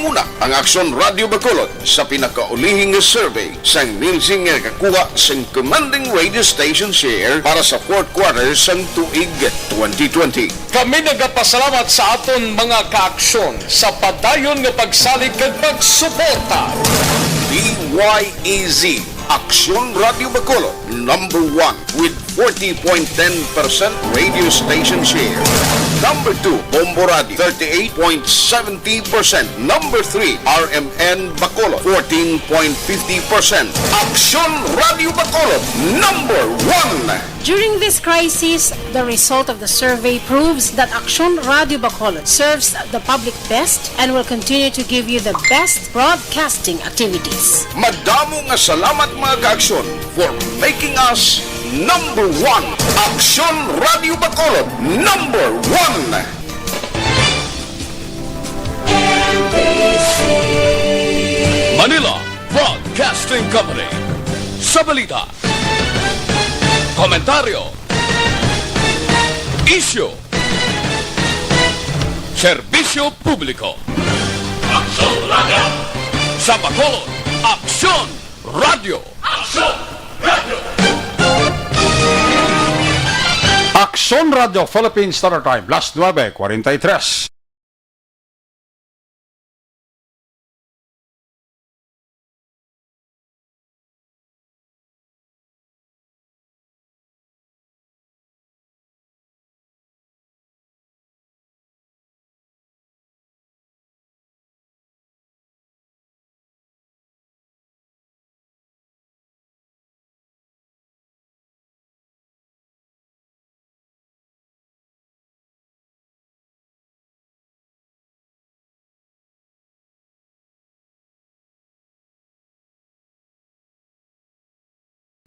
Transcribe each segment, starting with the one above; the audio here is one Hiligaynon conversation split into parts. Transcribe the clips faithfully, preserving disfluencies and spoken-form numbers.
Una ang Aksyon Radio Bacolod sa pinakaulihing nga survey sang Nielsen nga nakakuha sang commanding radio station share para sa fourth quarter sang tuig twenty twenty. Kami nagapasalamat sa aton mga kaaksyon sa padayon nga pagsalig kag pagsuporta. D Y E Z, Aksyon Radio Bacolod, number one with forty point ten percent radio station share. Number two, Bombo Radio, thirty-eight point seventy percent. Number three, R M N Bacolod, fourteen point fifty percent. Aksyon Radio Bacolod, number one. During this crisis, the result of the survey proves that Aksyon Radio Bacolod serves the public best and will continue to give you the best broadcasting activities. Madamo nga salamat, mga kaaksyon, for making us number one. Aksyon Radio Bacolod, number one. Manila Broadcasting Company. Sa balita, komentaryo, isyu, serbisyo publiko. Aksyon Radio. Sa Bacolod, Aksyon Radio. Aksyon Radio. Aksyon Radio Philippines Standard Time, las nuebe cuarenta y tres.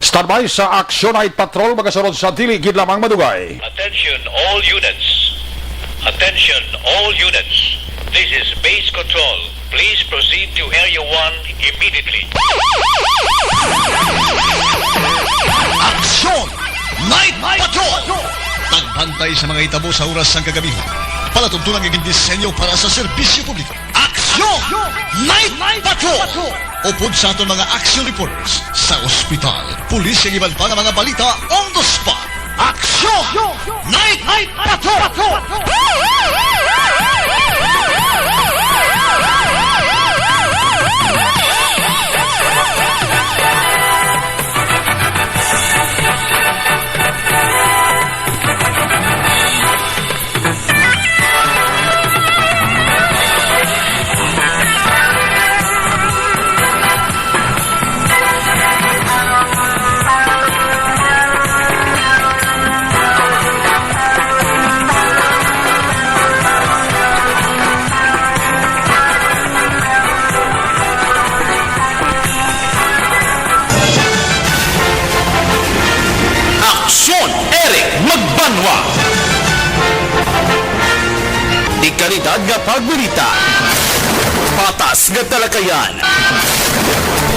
Standby sa Action Night Patrol, magasunod sa dili gid lamang madugay. Attention all units. Attention all units. This is Base Control. Please proceed to Area one immediately. Action Night Patrol! Pagbantay sa mga hitabo sa oras sang kagamihan. Palatuntunan nga gindisenyo para sa serbisyo publiko. Action Night Patrol! Upod sa aton mga action reporters sa ospital, pulis, kag iban pa nga mga balita on the spot. Action Night Patrol! Aksyon, Eric Magbanwa. Dekalidad nga pagbalita. Patas nga talakayan.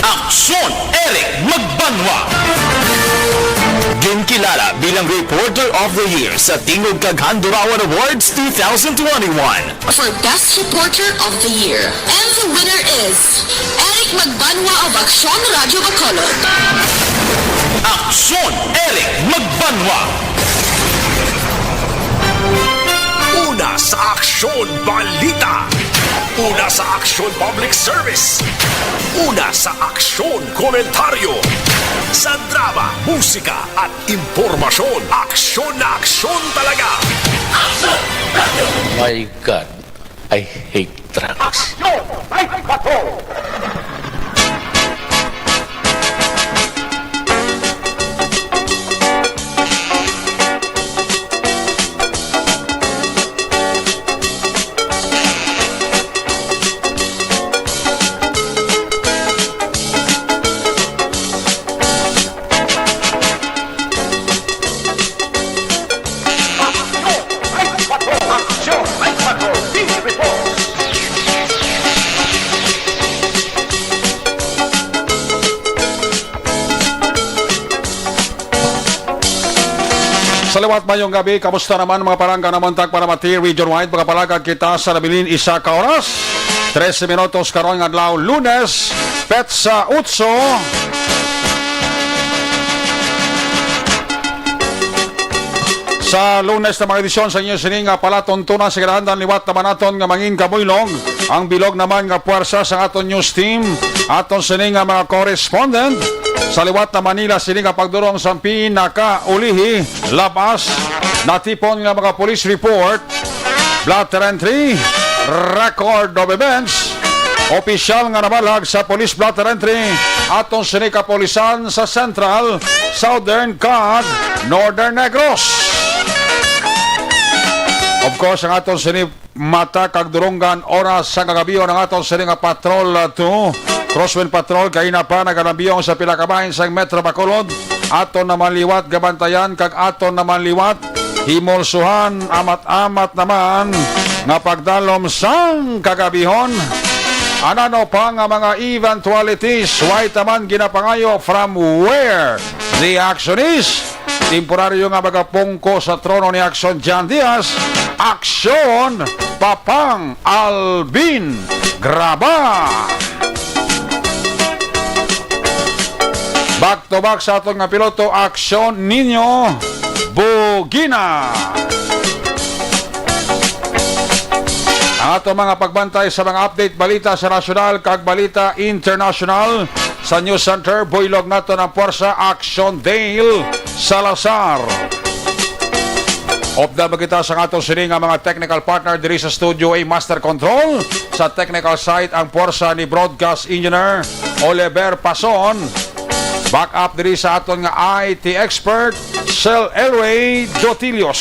Aksyon, Eric Magbanwa. Ginkilala bilang Reporter of the Year sa Tingog kag Handurawan Awards two thousand twenty-one. For Best Reporter of the Year. And the winner is Eric Magbanwa of Aksyon Radio Bacolod. Aksyon, Eric Magbanwa. Una sa Aksyon Balita. Una sa Aksyon Public Service. Una sa Aksyon Komentaryo. Sa drama, musika, at impormasyon, aksyon na aksyon talaga. My God, I hate drugs. Aksyon! Ay, patrol! Liwat, mayong gabi. Kamusta naman, mga palangga naman tag Paramati Region Wide? Makapalagad kita sa nabilin isa ka oras. Trese minutos karon nga adlaw, Lunes, petsa otso. Sa Lunes na mga edisyon sa inyo sining nga palatuntunan sa kinahanglan, liwat naman naton nga mangin kabuylog ang bilog naman nga puwersa sa aton news team, aton sini nga mga correspondent sa liwat na Manila, sini nga pagdurong sa pinakaulihi, labas natipon nga mga police report, blotter entry, record of events, opisyal nga nabalag sa police blotter entry, aton sini kapulisan sa Central, Southern, kag Northern Negros. Of course, ang aton sini mata kag dulonggan oras sa kagabion ang aton sini nga Patrol two, Crosswind Patrol, kaina pa nagalambiyong sa pila ka bahin sang Metro Bacolod. Aton naman liwat gabantayan kag aton naman liwat himulsuhan, amat-amat naman nga pagdalom sang kagabihon. Anano pa nga mga eventualities, way taman ginapangayo from where the action is. Temporaryo nga magapungko sa trono ni Aksyon Jan Diaz, Aksyon Papang Alvin Graba. Back to back sa aton nga piloto, Aksyon Nino Bugina. Ang aton mga pagbantay sa mga update balita sa nasyonal kag balita internasyonal sa News Center, buylog naton ang Puwersa, Aksyon Dale Salazar. Update ba kita sa aton sini nga mga technical partner diri sa studio, A Master Control, sa technical side ang puwersa ni Broadcast Engineer Oliver Pason. Back up diri sa aton nga I T expert, Sir Elway Dotilios.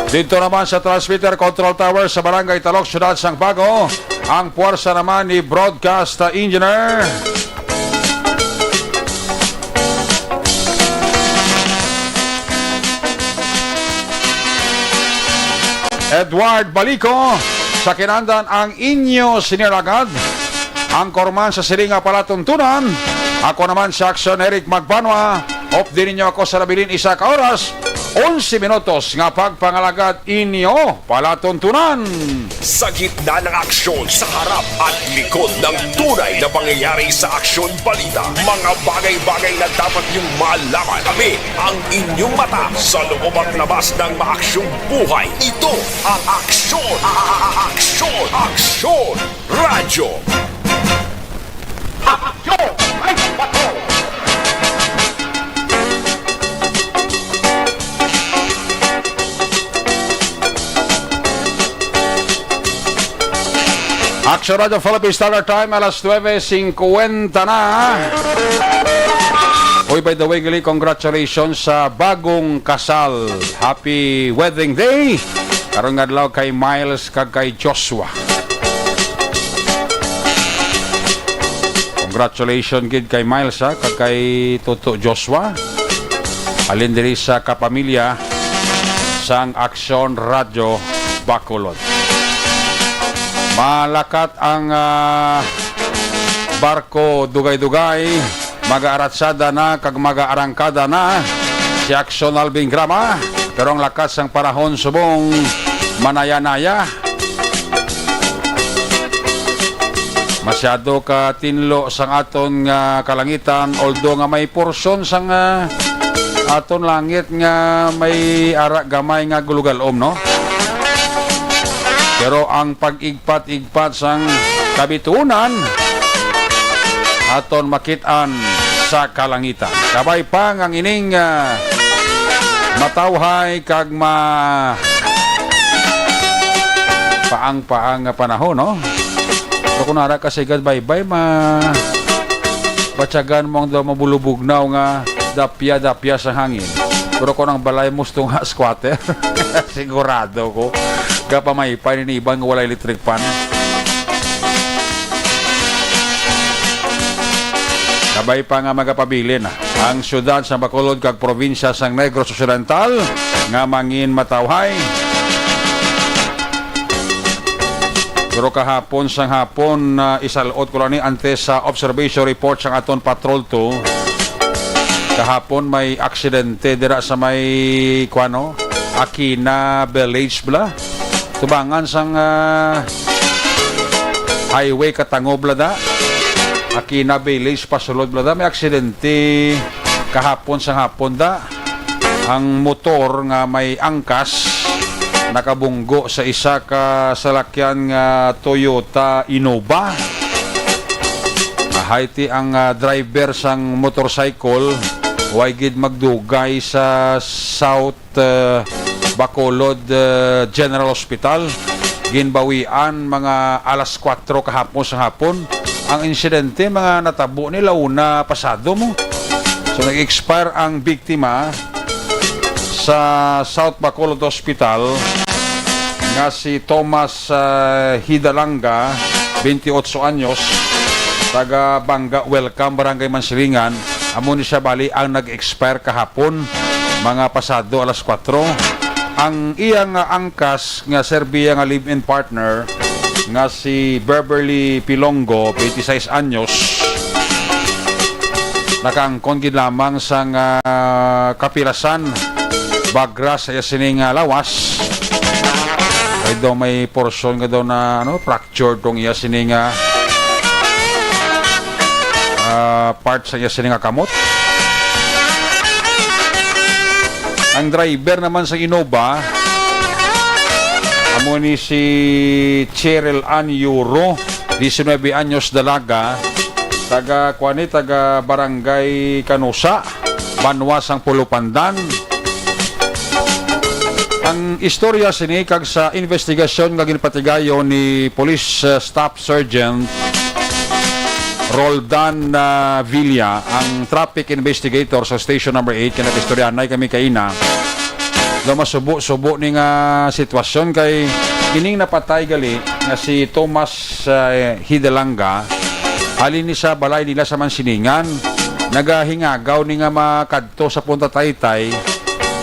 Dito naman sa transmitter control tower sa Barangay Talok, Siyudad sang Bago, ang puwersa naman ni Broadcast Engineer Edward Balico. Sa kinahanglan, ang inyo sini nga alagad, ang korman sa sini nga palatuntunan. Ako naman si Aksyon Eric Magbanwa. Update ninyo ako sa nabilin isa ka oras, onse minutos nga pagpangalagad inyo palatuntunan. Sa gitna ng aksyon, sa harap at likod ng tunay na pangyayari sa Aksyon Balita, mga bagay-bagay na dapat niyong malaman. Kami ang inyong mata sa loob at labas ng maaksyong buhay. Ito ang Aksyon, a- a- a- Aksyon, Aksyon Radyo. Aksyon! Ay, bato! Aksyon Radyo Philippine Standard Time, alas nuebe singkwenta na. Uy, by the way, gali, congratulations sa bagong kasal. Happy wedding day! Karon nga adlaw kay Miles kag kay Joshua. Congratulations gid kay Miles, ha, kag kay Toto Joshua. Halin diri sa kapamilya sang Aksyon Radyo Bacolod. Malakat ang, ah, barko dugay-dugay, mag-aaratsada na kag mag-aarangkada na si Aksyon Alvin Grama, pero ang lakat sang panahon subong manaya-naya. Masyado ka tinlo sang aton nga kalangitan, although nga may porsyon sang, ah, aton langit nga may ara gamay nga gulugalom, no? Pero ang pag-igpat-igpat sang kabitunan aton makit-an sa kalangitan. Kabay pa nga ining, ah, matawhay kag ma-, paang-paang nga panahon, no? Pero kung nara ka sigad baybay, ma-, batyagan mo ang daw mabulubugnaw nga dapya-dapya sa hangin. Pero kung ang balay mo tunga squatter, sigurado ko, gapamaypay ni iban nga walay electric fan. Kabay pa nga magapabilin ang siyudad sa Bacolod kag probinsya sang Negros Occidental nga mangin matawhay. Pero kahapon sang hapon, ah, isalot ko lang ni antes sa observation report sang aton Patrol two. Kahapon may aksidente dira sa may, kuano, Aquina Village bala. Tubangan sang, ah, highway katangob bala da. Aquina Village pasulod bala da. May aksidente kahapon sang hapon da. Ang motor nga may angkas nakabunggo sa isa ka salakyan nga Toyota Innova. Ahay ti ang, ah, driver sang motorcycle, way gid magdugay sa South, ah, Bacolod, ah, General Hospital. Ginbawian mga alas kuwatro kahapon sa hapon. Ang insidente, mga natabo ni la una pasado mo. So, nag-expire ang biktima sa South Bacolod Hospital nga si Thomas, ah, Hidalanga, twenty-eight anyos, taga Banga Welcome, Barangay Mansilingan. Amo ni siya bali ang nag-expire kahapon, mga pasado alas kuwatro. Ang iya nga angkas nga serbiya nga live-in partner nga si Beverly Pilongo, twenty-six anyos, nakaangkon gid lamang sang, ah, kapilasan, bagra sa iya sini nga lawas. Kay daw may porsyon nga daw na, ano, fractured tong iya sini nga, ah, part sa iya sini nga kamot. Ang driver naman sa Innova, amo ni si Cheryl Ann Yuro, diecinuebe anyos, dalaga, taga, kuan ni, taga Barangay Kanusa, banwa sang Pulupandan. Ang istorya sini kag sa investigasyon nga ginpatigayon ni Police, uh, Staff Sergeant Roldan, uh, Villa, ang traffic investigator sa Station Number Eight, kay nag-istoryanay kami kaina. Daw masubo-subo ni nga sitwasyon kay ining napatay gali nga si Thomas, uh, Hidalanga, halin ni sa balay nila sa Mansilingan, nagahingagaw ni nga makadto sa Punta Taytay,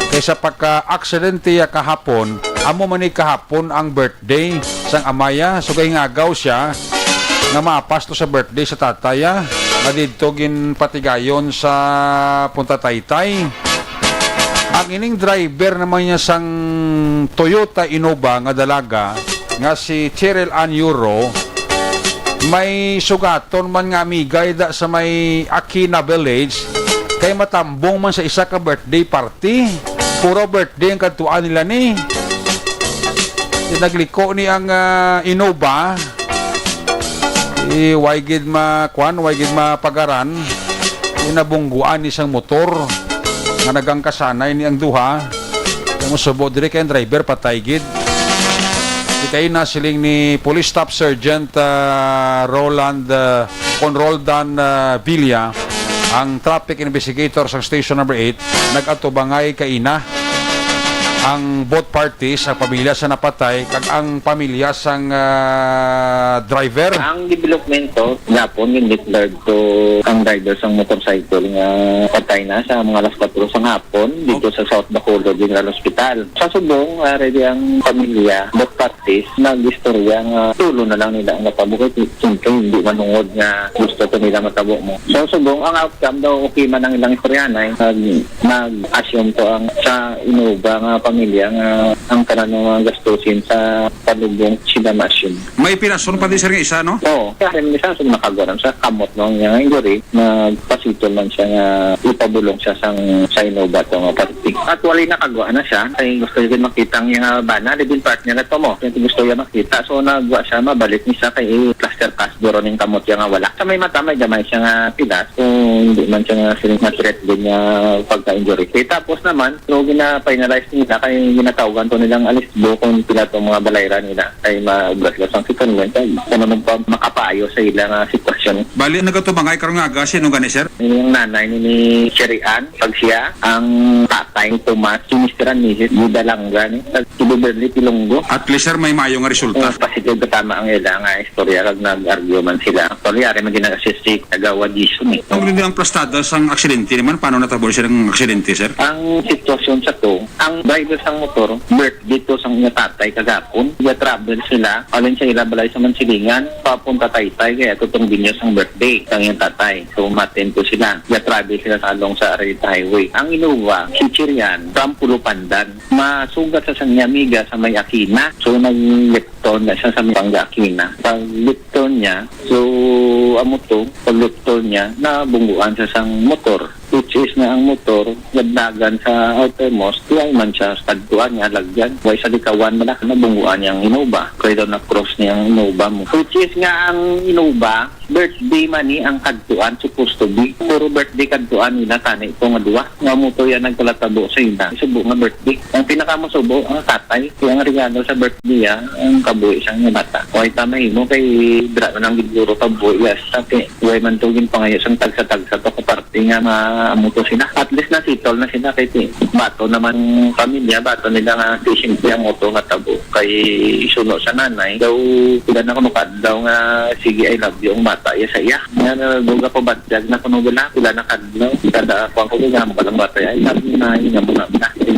kay sa pagka-aksidente ya kahapon, amo man ni kahapon ang birthday sang amaya. So, gahingagaw siya nga mapas to sa birthday sa tatay, ah, nga didto ginpatigayon sa Punta Taytay. Ang ining driver naman niya sang Toyota Innova nga dalaga, nga si Cheryl Ann Yuro, may sugaton man nga amigay da sa may Aquina Village, kay matambong man sa isa ka birthday party. Puro birthday ang kadtuan nila ni. Nagliko ni ang, ah, Innova. Eh, way gid ma-, kuan, way gid mapagaran. Eh, nabungguan ni sang motor nga nagangkasanay ni ang duha. Ang musubo diri kay ang driver patay gid. Di kay nasiling ni Police Staff Sergeant, ah, Roland, ah, Conroldan, ah, Villa, ang traffic investigator sa Station Number Eight, nag-atubangay kaina ang both parties, ang pamilya sa napatay kag ang pamilya sang, ah, driver. Ang developmento gapon gin-declared to ang driver sang motorcycle nga patay na sa mga alas kuwatro sang hapon dito sa South Bacolod General Hospital. Sa subong, ah, ready ang pamilya, both parties, nag-istorya nga tulo na lang nila ang natabo kay siyempre hindi manungod nga gusto to nila matabo mo. So, subong ang outcome daw, okay man ang ilang istoryanay, nag-assume to ang sa Innova nga pamilya nga ang tanan nga gastusin sa palubong sila ma-assume. May pirason pa di, sir, nga isa, no? Oo. Kaya rin isa, so, nakagwa lang sa kamot ng iyang injury, nagpasitol man siya nga ipabulong siya sang, sa Innova to nga party. Actually, nakagwa na siya. Kay gusto niya makita ang iyang bana, live-in partner na to mo. Kaya gusto niya makita. So, nagwa siya, mabalik ni siya kay plaster cast, duro ning kamot niya nga wala. Sa may mata, may gamay siya nga pilas. So, hindi man siya nga siling na-threat din nga pagka-injury. Kay tapos naman, so, gina-finalize nila kay ginatawgan to nilang alisbo kung pila to mga balayra nila. Kay maubra sila sang settlement, kay kung ano pa makapayo sa ila nga sitwasyon. Bali, nagatumangay karon nga aga, sino gani, sir? Yung nanay ni, ni Sherry Ann, pag siya, ang tatay ni Tomas, si Mister and Missus Gidalanga, ni, kag si Beverly Pilongo. At least, sir, may mayo nga resulta. Eh, positive ka tama ang ila nga istorya, kag nag-argue man sila. Actually, ari man din nag-assist si Kagawa Jason, eh. Ang hindi ang plastada sang aksidente naman, paano natabo siya ng aksidente, sir? Ang sitwasyon sa to, ang driver sang motor, dito sang iya tatay kagapon. Nag-travel sila, alin sa ila balay sa Mansilingan, papunta Taytay, kaya tutong binyo Sang birthday sang iyang tatay. So, ma-attend ko sila. Ga-travel sila sa along sa Araneta Highway. Ang Innova, si Cherian, from Pulupandan. Masugat sa sang iya amiga sa may Aquina. So, nag-left turn na siya sa may Panga Aquina. Pag-left turn niya, so, amo to, pag-left turn niya, nabungguan sa sang motor. Which is nga ang motor, nagdagan sa outermost, way man siya sa kadtuan nga lagyan. Way sa likawan man na, nabungguan niya ang Innova. Kaya daw na-cross niya ang Innova mo. Which is nga ang Innova, birthday man ni ang kadtuan, supposed to be. Puro birthday kadtuan nila, tani ko nga duwa. Nga mo to yan nagpalatabo sa ina. Subo nga birthday. Ang pinakamusubo, ang tatay. Kaya ang regalo sa birthday, ah, ang kabuhi sa nga bata. Way ta mahimo kay dra na lang gid guro kabuhi, yes. Sa ti-, way man to ginpangayo sang tagsa-tagsa to, kaparte nga ma-, amo to sila. At least na-settle na sila kay ti-, bato naman pamilya, bato nila nga ti simple ang motor nga tabo. Kay suno sa nanay, daw sila na kuno kadlaw nga, "Sige, I love you," ang bata iya sa iya. Nga na, daw gapabatyag na kuno bala, sila na kadlaw. Kada kuwan ko, nga mo lang bata iya, "I love you, nay," nga mo na.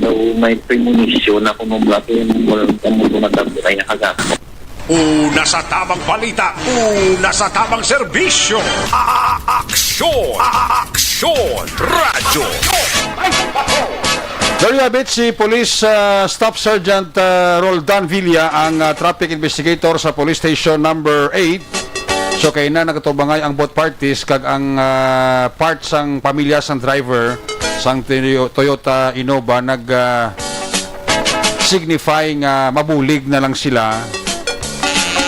Daw may premonition na kuno bala, kay mo lang kamo kuno tabo na iya kagamo. Una sa tamang balita, una sa tamang serbisyo. A-, aksyon, a-, aksyon, radyo. Gloria Beach, si Police, ah, Staff Sergeant, ah, Roldan Villa ang, ah, traffic investigator sa Police Station Number eight. So, kay na nagatubangay ang both parties kag ang, ah, part sang pamilya sang driver sang Toyo-, Toyota Innova nag, ah, signify nga mabulig na lang sila.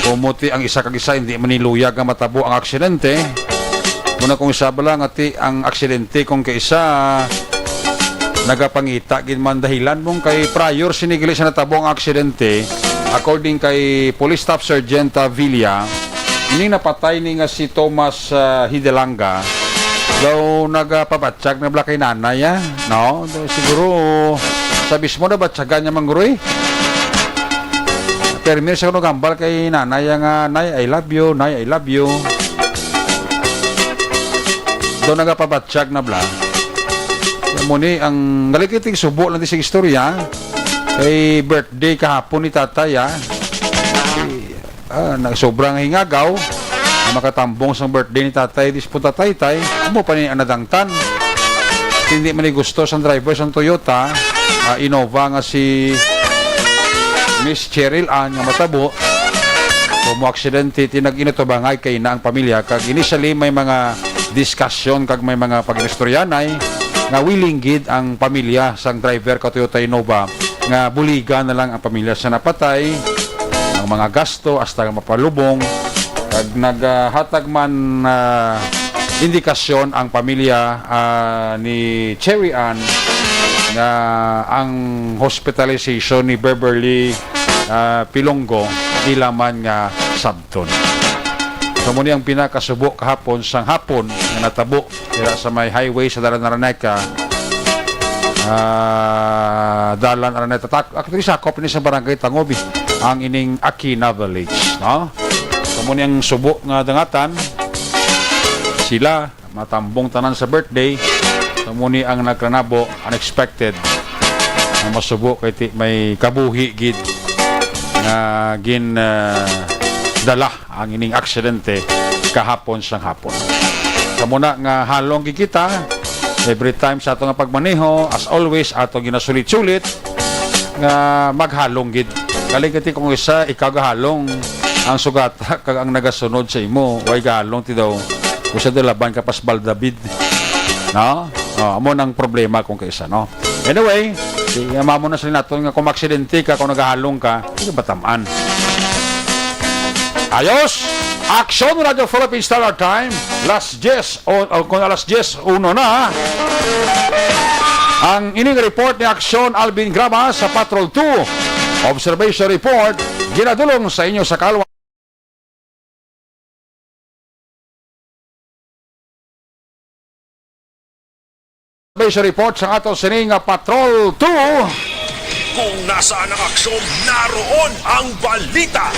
Kumuti ang isa kag isa, hindi man niluyag nga matabo ang aksidente. Muna kung isa bala nga ti ang aksidente kung kaisa nagapangita gid man dahilan mong kay prior sini gali sa natabo ang aksidente, according kay Police Staff Sergeant, ah, Villa, ining napatay ni nga si Thomas, ah, Hidalanga, daw nagapabatyag na bala kay nanay, ah, no? Daw siguro sa mismo na batyagan niya, Mang Roy. Permi sa kuno gambal kay nanay nga, "Nay, I love you, nay, I love you." Daw nagapabatyag na bala. Amo ni ang galing kiting subo lang di sa istorya. Kay birthday kahapon ni tatay, ah. Ah, nagsobra nga hingagaw, ang makatambong sang birthday ni tatay, di sa punta taytay, amo pa ni ang nadangtan. Hindi man ni gusto sang driver sang Toyota, ah, Innova nga si Miss Cheryl Ann nga matabo. Kung mo aksidente, tinag-inutubangay kay na ang pamilya. Kag initially, may mga diskusyon kag may mga pag-istoryanay nga willing gid ang pamilya sang driver ka Toyota Innova nga buligan na lang ang pamilya sa napatay, ang mga gasto hasta nga mapalubong, kag naghatag man, ah, indikasyon ang pamilya, ah, ni Cherry Ann nga ang hospitalization ni Beverly, ah, Pilongo ila man nga sabton. So, mao ni ang pinakasubo kahapon sang hapon nga natabo dira sa may highway sa Dalan Araneta, ah, Dalan Araneta. Tak-, actually, sakop ni sa Barangay Tangobi ang ining Aquina Village, no? So, mao ni ang subo nga dangatan. Sila, matambong tanan sa birthday. So, mao ni ang nagkanabo, unexpected, na masubo kay ti-, may kabuhi gid nga gin, ah, dala ang ining aksidente kahapon sang hapon. Sa muna nga halong gid kita, every time sa ato nga pagmaneho, as always, ato ginasulit-sulit nga maghalong gid. Galing kay ti kung isa, ikaw gahalong ang sugata kag ang nagasunod sa imo, way gahalong ti daw. Kung sa laban ka pas Baldabid. No? Oh, amo nang problema kung kaisa, no? Anyway, si mamo na sila naton nga kung aksidente ka, kung nagahalong ka, hindi batamaan. Ayos! Action Radio Philippine Standard Time, alas diyes o, o kung alas diyes uno na, ang ining report ni Aksyon Alvin Graba sa Patrol two. Observation report, ginadulong sa inyo sa Kalwa. Observation report sa aton sini nga Patrol two. Kung nasaan ang aksyon, naroon ang balita.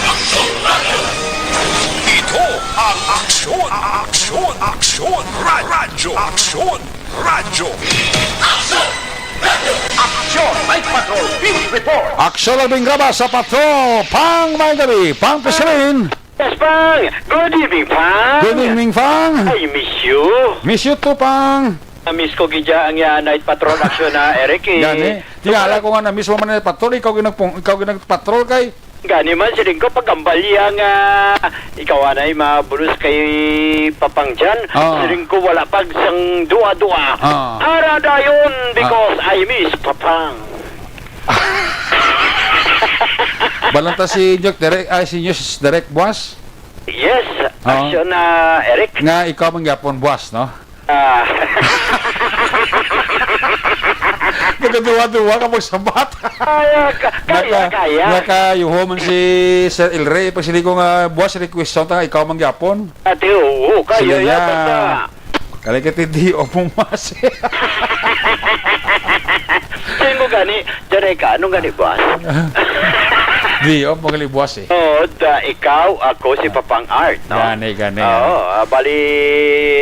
Ito ang aksyon, aksyon, aksyon, ra-, radyo, aksyon, radyo. Aksyon, may Patrol, Field Report. Aksyon ang bingraba sa Patrol, pang may gabi, pang pisilin. Yes, Pang! Good evening, Pang! Good evening, Pang! I miss you! Miss you too, Pang! Na-miss ko gid ang, ah, night patrol action na, Eric, eh. Gani. Tingala ko nga na-miss mo man ang patrol, ikaw ginagpung-, ikaw ginagpatrol kay. Gani man, siling ko, pag-ambal iya nga, ikaw anay mabulos kay Papang Jan. Ah. Siling ko, wala pag sang dua-dua. Ah. Ara dayon, because Ah. I miss Papang. Balanta si Doc Direk, ay, si News Direk Buas? Yes, Ah. action na, Eric. Nga ikaw man gyapon, Buas, no? Ah. Nagaduwa-duwa ka magsabat. Kaya, ka-, kaya, Naka-, kaya. Nakayuho man si Sir El Rey. Pag sili ko nga, "Buas, request song ta nga ikaw man gyapon." Ate, oo, kaya Sila yan, niya. Basta. Kali ka, ti di o pumas. Sino gani? Diyan ay ka, anong gani, boss? Di o, magaling, boss, eh. Oo, da, ikaw, ako, si Papang Art, no? Gani, gani, Oo, gani. Ah, bali,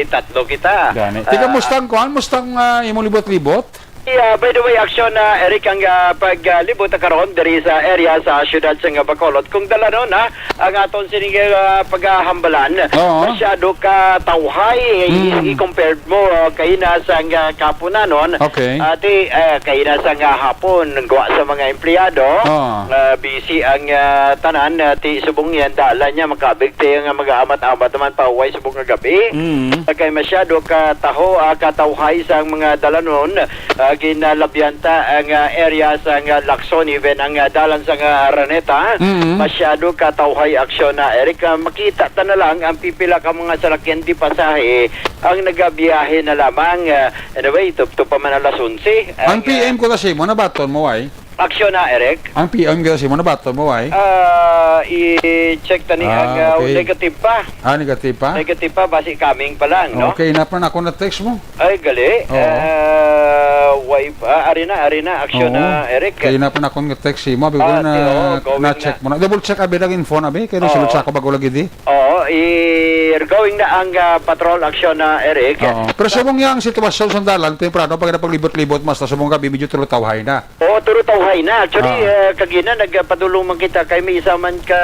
tatlo kita. Gani. Tika, Ah, mustang kuan? Mustang, ah, imong libot-libot? Yeah, by the way, action na, Eric, ang, ah, pag, ah, libot na karon diri sa area sa siyudad sa nga Bacolod. Kung dalanon, ha, ang aton sining, ah, paghahambalan, Oo. masyado ka tawhay, i-, Mm. i-compared mo, ah, kay na sa nga kapunanon. Okay. Ati, ah, kay na sa nga hapon, gwa sa mga empleyado, Oo. ah, busy ang, ah, tanan, ati subong yan, dala niya, makabig tayo nga mag-aamat-amat naman pa, huway subong nga gabi. Mm. Kay masyado ka taho, ah, katawhay sa mga dalanon, ah, ginalabyanta ang, ah, area sa nga Lacson, even ang, ah, dalan sa nga Araneta. Mm. Masyado ka tawhay aksyon na, Eric. Ah, makita ta na lang ang pipila ka mga salakyan di pasahe ang nagabiyahe na lamang. Ah, anyway, tupto pa man alas onse. Ang Ang, P M ah, ko na sa imo, nabaton mo, ay? Aksyon na, Eric. Ang P M kita sa imo, nabaton mo, ay? Ah, i-check tani Ah, ang, ah, okay. negative pa. Ah, negative pa? Negative pa, basi coming pa lang, no? Okay, napa na ako na-text mo? Ay, gali. Oo. Ah, why pa? Ari na, ari na. Aksyon Oo. na, Eric. Kaya na pa na akong text sa imo, abi ko Ah, na, di, oo, going na-check na. mo na. Double check, abi, lang info na, abi. Kaya nasulod Oo. sa ako bago lagi di. Oo, i-, going na ang, ah, patrol aksyon na, Eric. Oo. Pero subong niya ang sitwasyon sa dalan, temprano, pag napaglibot-libot, mas na subong gabi, medyo tulutawhay na. Oo, tulutawhay na. Actually, Ah. ah, kagina, nagpadulong man kita kay may isa man ka,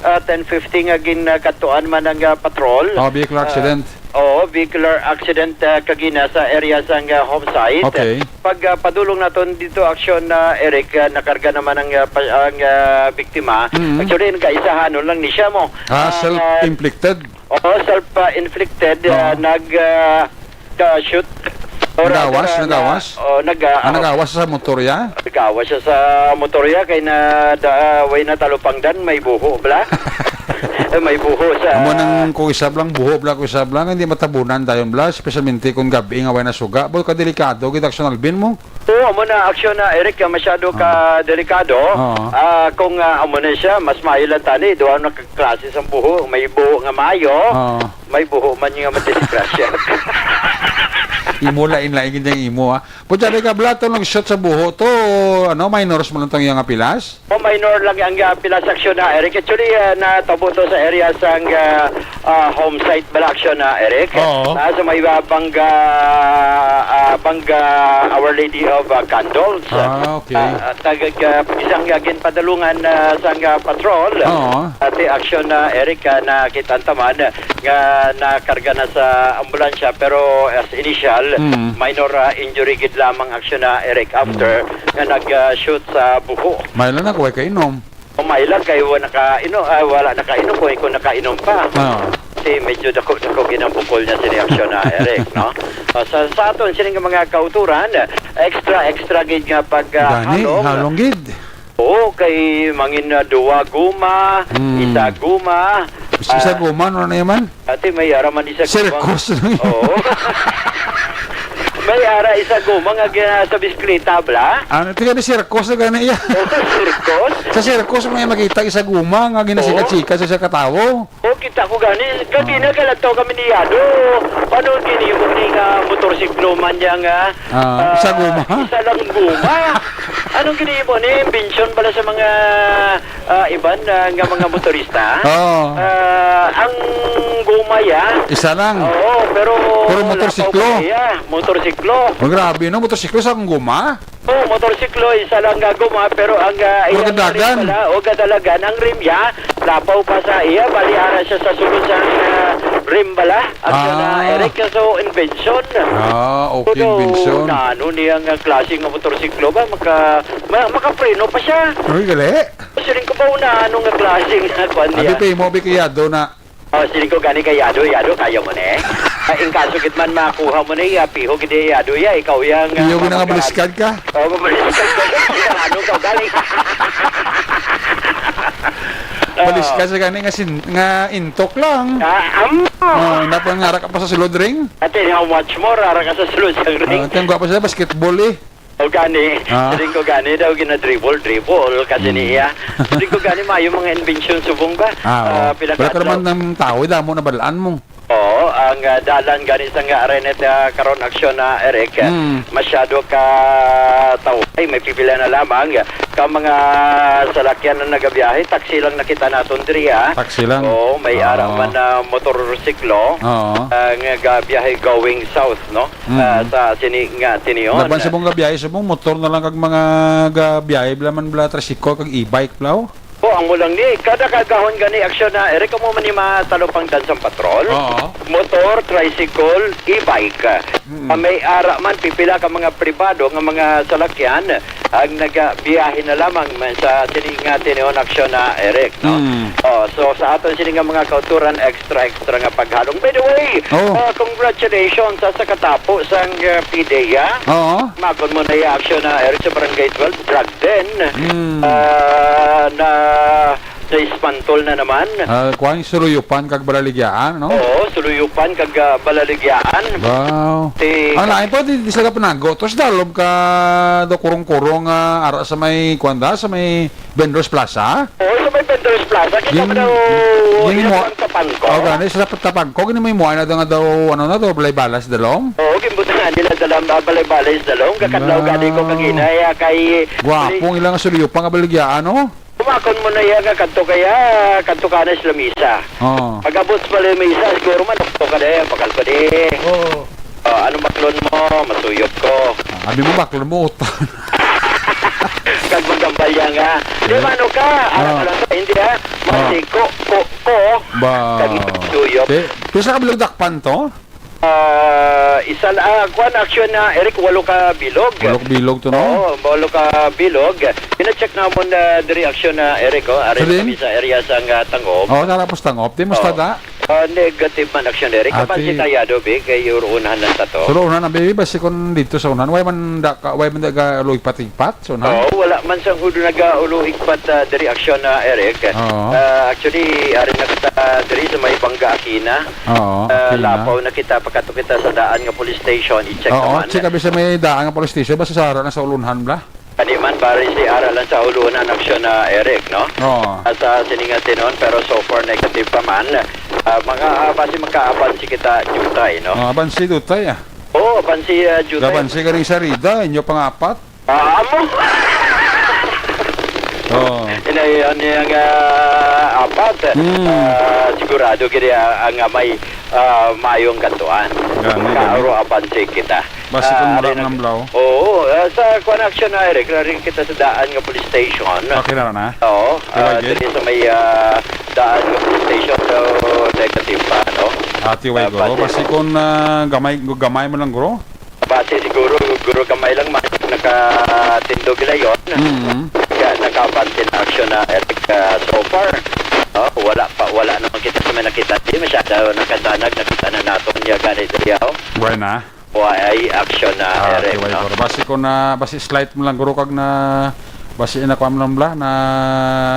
ah, ten fifty nga gin, ah, kadtuan man ang, ah, patrol. Oh, vehicular Ah, accident. Oo, vehicular accident, ah, kagina sa area sang, ah, home site. Okay. Pag, ah, padulong naton dito, aksyon, ah, Eric, ah, nakarga naman ang, ah, pa-, ang, ah, biktima. Mm. Actually, nagkaisahanon lang ni siya mo. Ah, Ang, ah, self-inflicted? Oo, self, ah, inflicted, ah, Oo. nag, ah, ka-shoot. Or Nagawas? other, ah, Nagawas? na, oh, nag, ah, Ah, oh. nagawas sa motor ya? Nagawas siya sa motor ya, kay na, da, way na talupangdan, may buho, bla? May buho sa Amo nang kung isab lang, buho bla, kung isab lang, hindi matabunan dayon bla, especialmente kung gabi nga way na suga. Boy, kadelikado, gid aksyon Alvin mo. Oo, amo na, aksyon na, Eric, ah, masyado ka Ah. delikado. Oo. Ah, kung, ah, amo na siya, mas maayo lang tani, duha na ka klase sang buho, may buho nga maayo, Oo. may buho man nga madisgrasya. Imo lain-lain gid ang imo, ha. Putya, di ka bla, to nag-shoot sa buho to, ano, minors mo lang tong iyang apilas? O, minor lang ang, ah, pilas aksyon na, Eric. Actually, ah, natabo to sa area sang, ah, ah, home site bala aksyon na, Eric. Oo. Ah, sa may, ah, Bangga, ah, Bangga Our Lady of, ah, Candles. Ah, okay. Ah, ah, tag-, ah, isang, ah, ginpadalungan, ah, sang, ah, patrol. Oo. Ati aksyon na, Eric, ah, nakita taman nga nakarga na sa ambulansya, pero as initial, Mm. minor, ah, injury gid lamang aksyon na, Eric, after Mm. nga nag, ah, shoot sa buho. May lang ako, way kainom. O, may lang kay wala naka-ino-, ah, wala nakainom, kung ikaw nakainom pa. Ah. Kasi medyo dako-dako gid ang bukol niya sini aksyon na, Eric, no? Ah, sa, sa aton sining mga kauturan, extra, extra gid nga pag, ah, Gani, halong. halong gid. Oo, kay mangin na duwa guma, Hmm. isa guma. Isa Ah, guma, ano na yaman? Ate, may ara man isa guma. Sirkos na yun. Oo. May ara isa guma nga gina-, sa bisikleta, bla? Ano, ito yan, sirkos na gani iya. Oo, sirkos? Sa sirkos, may makita isa guma nga ginasikat-sikat Oo. sa isa katawo. O, kita ko gani. Kagina, Ah. kalagtaw kami ni Yado. Paano ang ginimo ni nga motorsiklo man niya nga, Ah, ah, isa guma? isa lang guma? Anong ginimo ni? Imbensyon pala sa mga, ah, iban, ah, nga mga motorista? Oo. Ah, ang guma ya? Isa lang. Oo, pero Puro wala pa motorsiklo? ko iya. Motorsiklo. Oh, grabe, no? Motorsiklo sa akong guma? Oh, motorsiklo, isa lang nga guma, pero ang, ah, Pero iyang kadalagan. rim pala, o kadalagan, ang rim niya, lapaw pa sa iya, bali ara siya sa sulod sa, ah, rim bala. Ang siya na, Ah. Eric, so, invention. Ah, okay, Pero, invention. na, ano niya nga klase nga motorsiklo ba? Maka-, ma-, makapreno pa siya. Uy, gali. Siling ko ba, una, ano nga klase nga kwan Abi niya? pa mo, abi kayado na. Oh, siling ko gani kay Yado, Yado, kaya mo ni. Ah, in kaso gid man makuha mo ni, ah, piho gid ni Yado ya, ikaw yang, ah, Iyo, gina nga mamagaan. Baliskad ka. Oh, mabaliskad ka. Ano ka gani? Oh. Baliskad sa gani nga sin-, nga intok lang. Ah, am. Oh, napangara ka pa sa sulod ring? Ate, how much more? Ara ka sa sulod sang ring. Ah, ate, ang gwapo sa basketball eh. O gani, Ah. siling ko gani daw gina-dribble, dribble kasi Mm. niya. Siling ko gani, maayo mga invention subong ba? Ah, oo. Ah, pila Wala ka ka naman adlaw? Ng tao, eh, damo na balaan mo. Oo, ang, ah, dalan gani sa nga Araneta karon aksyon na, Eric, Mm. masyado ka tao. Ay, may pipila na lamang ka mga salakyan na nagabiyahe. Taxi lang nakita naton diri, ah. Taxi lang? Oo, may ara Oo. man na motorsiklo, Oo. ah, nga gabiyahe going south, no? Mm. Ah, sa sini nga tinion. Laban sa mong gabiyahe, sa mong motor na lang kag mga gabiyahe, bala man bala tricycle kag e-bike, bala, oh. O, ang mo lang ni, kada kagahon gani aksyon na, Eric, amo man ni matalupangdan sang patrol. Oo. Motor, tricycle, e-bike. Mm. Ah, may ara man, pipila ka mga pribado nga mga salakyan, ang nagabiyahe na lamang man sa sini nga tinion aksyon na, Eric, no? Mm. Oh, so sa aton sini nga mga kauturan, extra, extra nga paghalong. By the way, Oh. ah, congratulations sa, sa katapo sang, ah, PDEA. Oo. Magon mo na yung aksyon na Eric sa Barangay twelve, drug den. Mm. Ah, na, na-dismantle na naman. Ah, kuwan, Suluyupan kag Balaligyaan, no? Oo, Suluyupan kag, ah, Balaligyaan. Wow. Ti- Ang lain pa, di, di sila panago. Tapos dalom ka do kurong-kurong, ah, ara sa may, kuwan da, sa may Vendors Plaza? Oo, sa may Vendors Plaza, kita Gin-, mo daw gin-, yung mo-, sa Tapangco. Oh, gani, sa Tapangco, gani may muha na daw nga daw, ano na daw, balay-balay sa dalom? Oo, gimbutangan nila dalam, ah, balay-balay sa dalom. Kakadlaw Na. gani ko kagina, ya, kay Gwapo ang ilang sulyo pa nga baligya, ano? Kumakon mo na iya nga kadto kaya, kadto ka na sa lamisa. Oo. Pag-abot sa lamisa, siguro man, okto ka na, bakal pa di. Oo. Oh, anong baklon mo? Masuyop ko. Ah, abi mo baklon mo, utan. Kag magambal niya nga. Di Eh. ba, ano ka? Ano Ah. ka lang sa, hindi, ha? Ah. Masiko, ko, ko. Ba. Kag masuyop. Te, pisa ka bilog dakpan to? Ah, isa la-, ah, kuwan, aksyon na, Eric, walo ka bilog. Walo ka bilog to, no? Oo, walo ka bilog. Pina-check namon na diri aksyon na, Eric, oh. Ari Sa din? kami sa area sa nga Tangub. Oh, tara po sa Tangub. Di mo Oh. stada? Ah, negative man aksyon diri. Ati- Kapansin na yado, bi, kay uruunahan lang sa to. Pero unahan, bi, basi kung dito sa unahan, way man da ka, way man da ka ulo igpat-igpat sa unahan? Oo, wala man sang ulo nag-, ah, ulo igpat, ah, diri aksyon na, Eric. Oo. Ah, actually, ari na kita diri sa may Bangga Aquina. Oo, Ah, Aquina. Lapaw na kita, pakato kita sa daan nga police station, i-check Oo, naman. Check abi sa may daan nga police station, basta sa harap na sa ulunhan, bla? Kani man, pare, si ara lang sa uluhan ang aksyon na Eric, no? Oo. At sa sininga tinon, pero so far negative pa man. Ah, mga, ah, basi magkaaban si kita, Jutay, no? Oh, aban si Jutay, ah. Oo, aban si, ah, Jutay. Aban si galing sa Rida, inyo pangapat. Ah, amo. Oo. Inayon niya nga apat. Hmm. Ah, sigurado gini, ah, ang, ah, may, ah, mayong kantuan. Gani, gani. Kaaro aban si kita. Basi kung Ah, mura rin ang ang, blaw. Oo, ah, sa kuwan action na, Eric, rin kita sa daan nga police station. Okay na na? Oo, Kay ah, Wagid? Diri sa may, ah, daan nga police station, so negative pa, no? Ati way, Ah, guro. Basi. Basi kung, ah, gamay, gamay mo lang, guro? Basi siguro, guro, gamay lang man nakatindog nila yon. Mm. Kaya nakabante na action na, Eric, ah, so far. Oh, wala pa, wala naman kita sa may nakita. Di masyado nakatanag, nakita na nato niya ganit, oh. Buhay na? Why action na, Ah, Eric, okay, no? Guro. Basi ko na, basi slight mo lang, guro, kag na, basi na kuha mo lang bla, na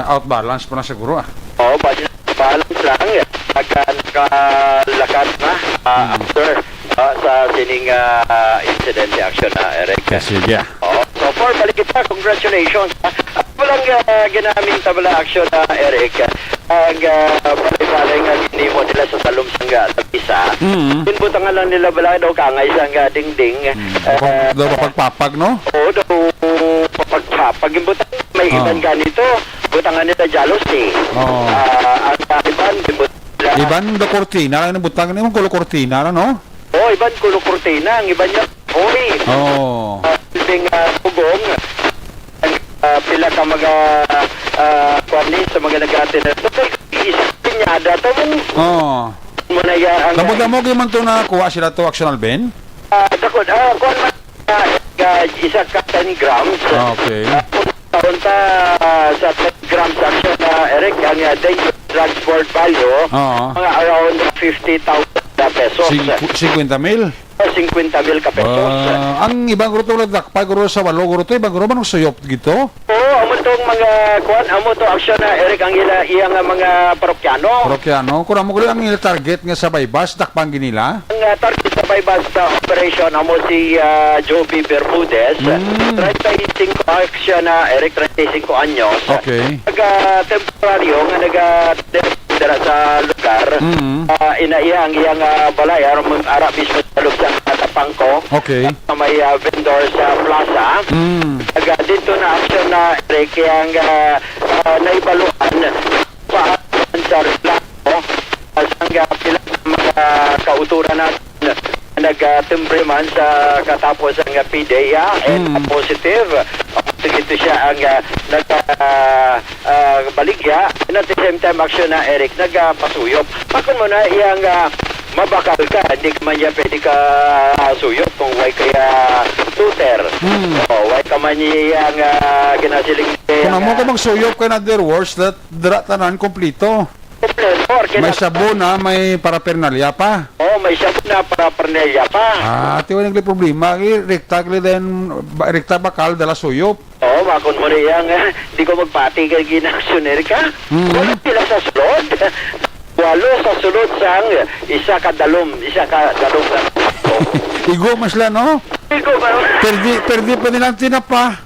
out balance po na siguro, ah. Oo, basi balance lang. Naka-, nakalakad na, ah, Hmm. after, ah, sa sining, ah, incident action na, Eric. Yes, sige, ah. Oo. So far, balik kita. Congratulations, ah. Ako lang, ah, ginaming tabla action na, Eric. Ang, ah, balay-balay nga ginimo nila sa talom sang, ah, lamisa. Mm. Ginbutangan lang nila bala daw kangay sang, ah, dingding. Mm. Ah, daw papagpapag, no? Oo, daw papagpapag. Ginbutang, may Ah. iban ganito. Butangan nila jealousy. Oo. Ah, ang iban, ginbutang nila. Iban daw kortina lang ang butang. Ano yung kulo kortina lang, no? Oo, iban kulo kortina. Ang iban niya, hoy. Oo. Ah, Building, ah, Pugong. Ah, pila ka mga, ah, kuwan ni sa mga nag-attend na to. Kay isa pinyada to, mong Oo. mo na ya ang Damo-damo gyud man to na kuha sila to, Action Alvin? Ah, dakod. Ah, kuwan man, ah, ah, isa ka ten grams. Ah, okay. Ah, kung taon ta, ah, sa ten grams, Action, ah, Eric, ang, ah, dangerous drugs worth value, Oo. mga around fifty thousand pesos. Singku-, singkwenta mil? O, singkwenta mil ka pesos. Ah, ang ibang guro to, dakpa guro sa walo guro to, ibang guro man ang suyop gito? Oo, amo tong mga kuan, amo to, Action, ah, Eric, ang ila, iya nga mga parokyano. Parokyano, kung amo guro ang ila target nga sa Baybas, dakpan gid nila? Ang, ah, target sa Baybas sa operation, amo si, ah, Joby Bermudez, Mm. treinta y cinco, Action, ah, Eric, treinta y cinco anyos. Okay. Naga-, temporaryo nga naga-, dira sa lugar. Mm. Ah, ina iya ang iyang, ah, balay, aram mo, ara mismo sa loob sa Tapangco. Okay. Sa may, ah, vendor sa plaza. Mm. Naga dito na, Action, na, Eric, ang, ah, ah, naibaluan pa sa reklamo, ah, sang, ah, pila ka mga kauturan natin nagatimbre man sa katapos ang, ah, P D E A and Mm. positive. Ito siya ang, ah, nag, ah, ah, baligya, and at the same time, Action, na, Eric, nagapasuyop. Pakon mo na iyang, ah, mabakal ka, hindi ka man niya pwede ka, ah, suyop kung way kaya tutor. Hmm. O, way ka man niya iyang, ah, ginasiling niya Kung amo ka iyang, ah, magsuyop ka na, there worse that dira tanan kompleto. Kompleto, or May kina- sabon na, may paraphernalia pa. Oh, may sabon na, paraphernalia pa. Ah, ti wala nagli problema. Gi-, rekta, gli din, ba-, rekta bakal, dala suyop. Oo, makon mo na iyang, ah, di ko magpati kay ginaksyoner ka. Mm. Walo sila sa sulod. Walo sa sulod sang isa ka dalom, isa ka dalom lang. Igo man sila, no? Igo man. Perdi, perdi pa nilang tinapa.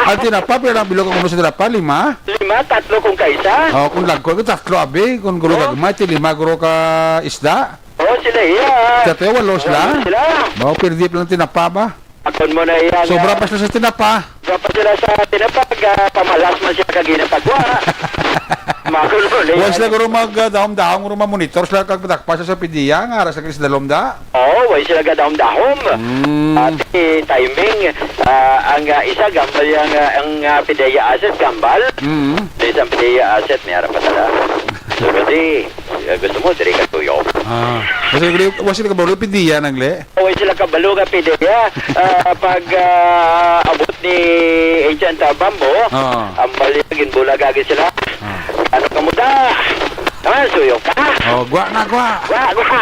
Ang tinapa, pero ang bilog ang uno sa tinapa, lima? Lima, tatlo kung kaisa. Oh, kung lagko, tatlo, abi. Kung guro Oh. gagmay, ti lima guro ka isda. Oh, sila iya. Kaya tayo, walo sila. Walo sila. Ba, perdi pa lang tinapa ba? Akon mo na iya Sobra nga pa sila sa tinapa. Sobra pa sila sa tinapa, ga-, pamalas man siya kag ginapagwa. Makulo na Wa yan. sila guro mag, ah, dahom-dahom, guro mamonitor sila kag padakpa sila sa pidiya, nga aras lagi sa dalom da. Oo, way sila gadahom-dahom. Mm. At, eh, timing, ah, ang, ah, isa, gambal yang, ah, ang, ah, pidiya asset, gambal. Mm. Sa isang pidiya asset, may harap pa sila. Sunod, eh, ah, gusto mo, diri ka tuyo. Ah. Kasi guro, wa sila kabalo, pidiya nang le. Way sila kabalo nga pidiya. Ah, pag, ah, abot ni Agent, ah, Bambo, Oo. ang bali, ginbulaga gid sila. Ah. Ano ka mo da? Ah, suyo ka? Oh, gwa na, gwa. Gwa, gwa.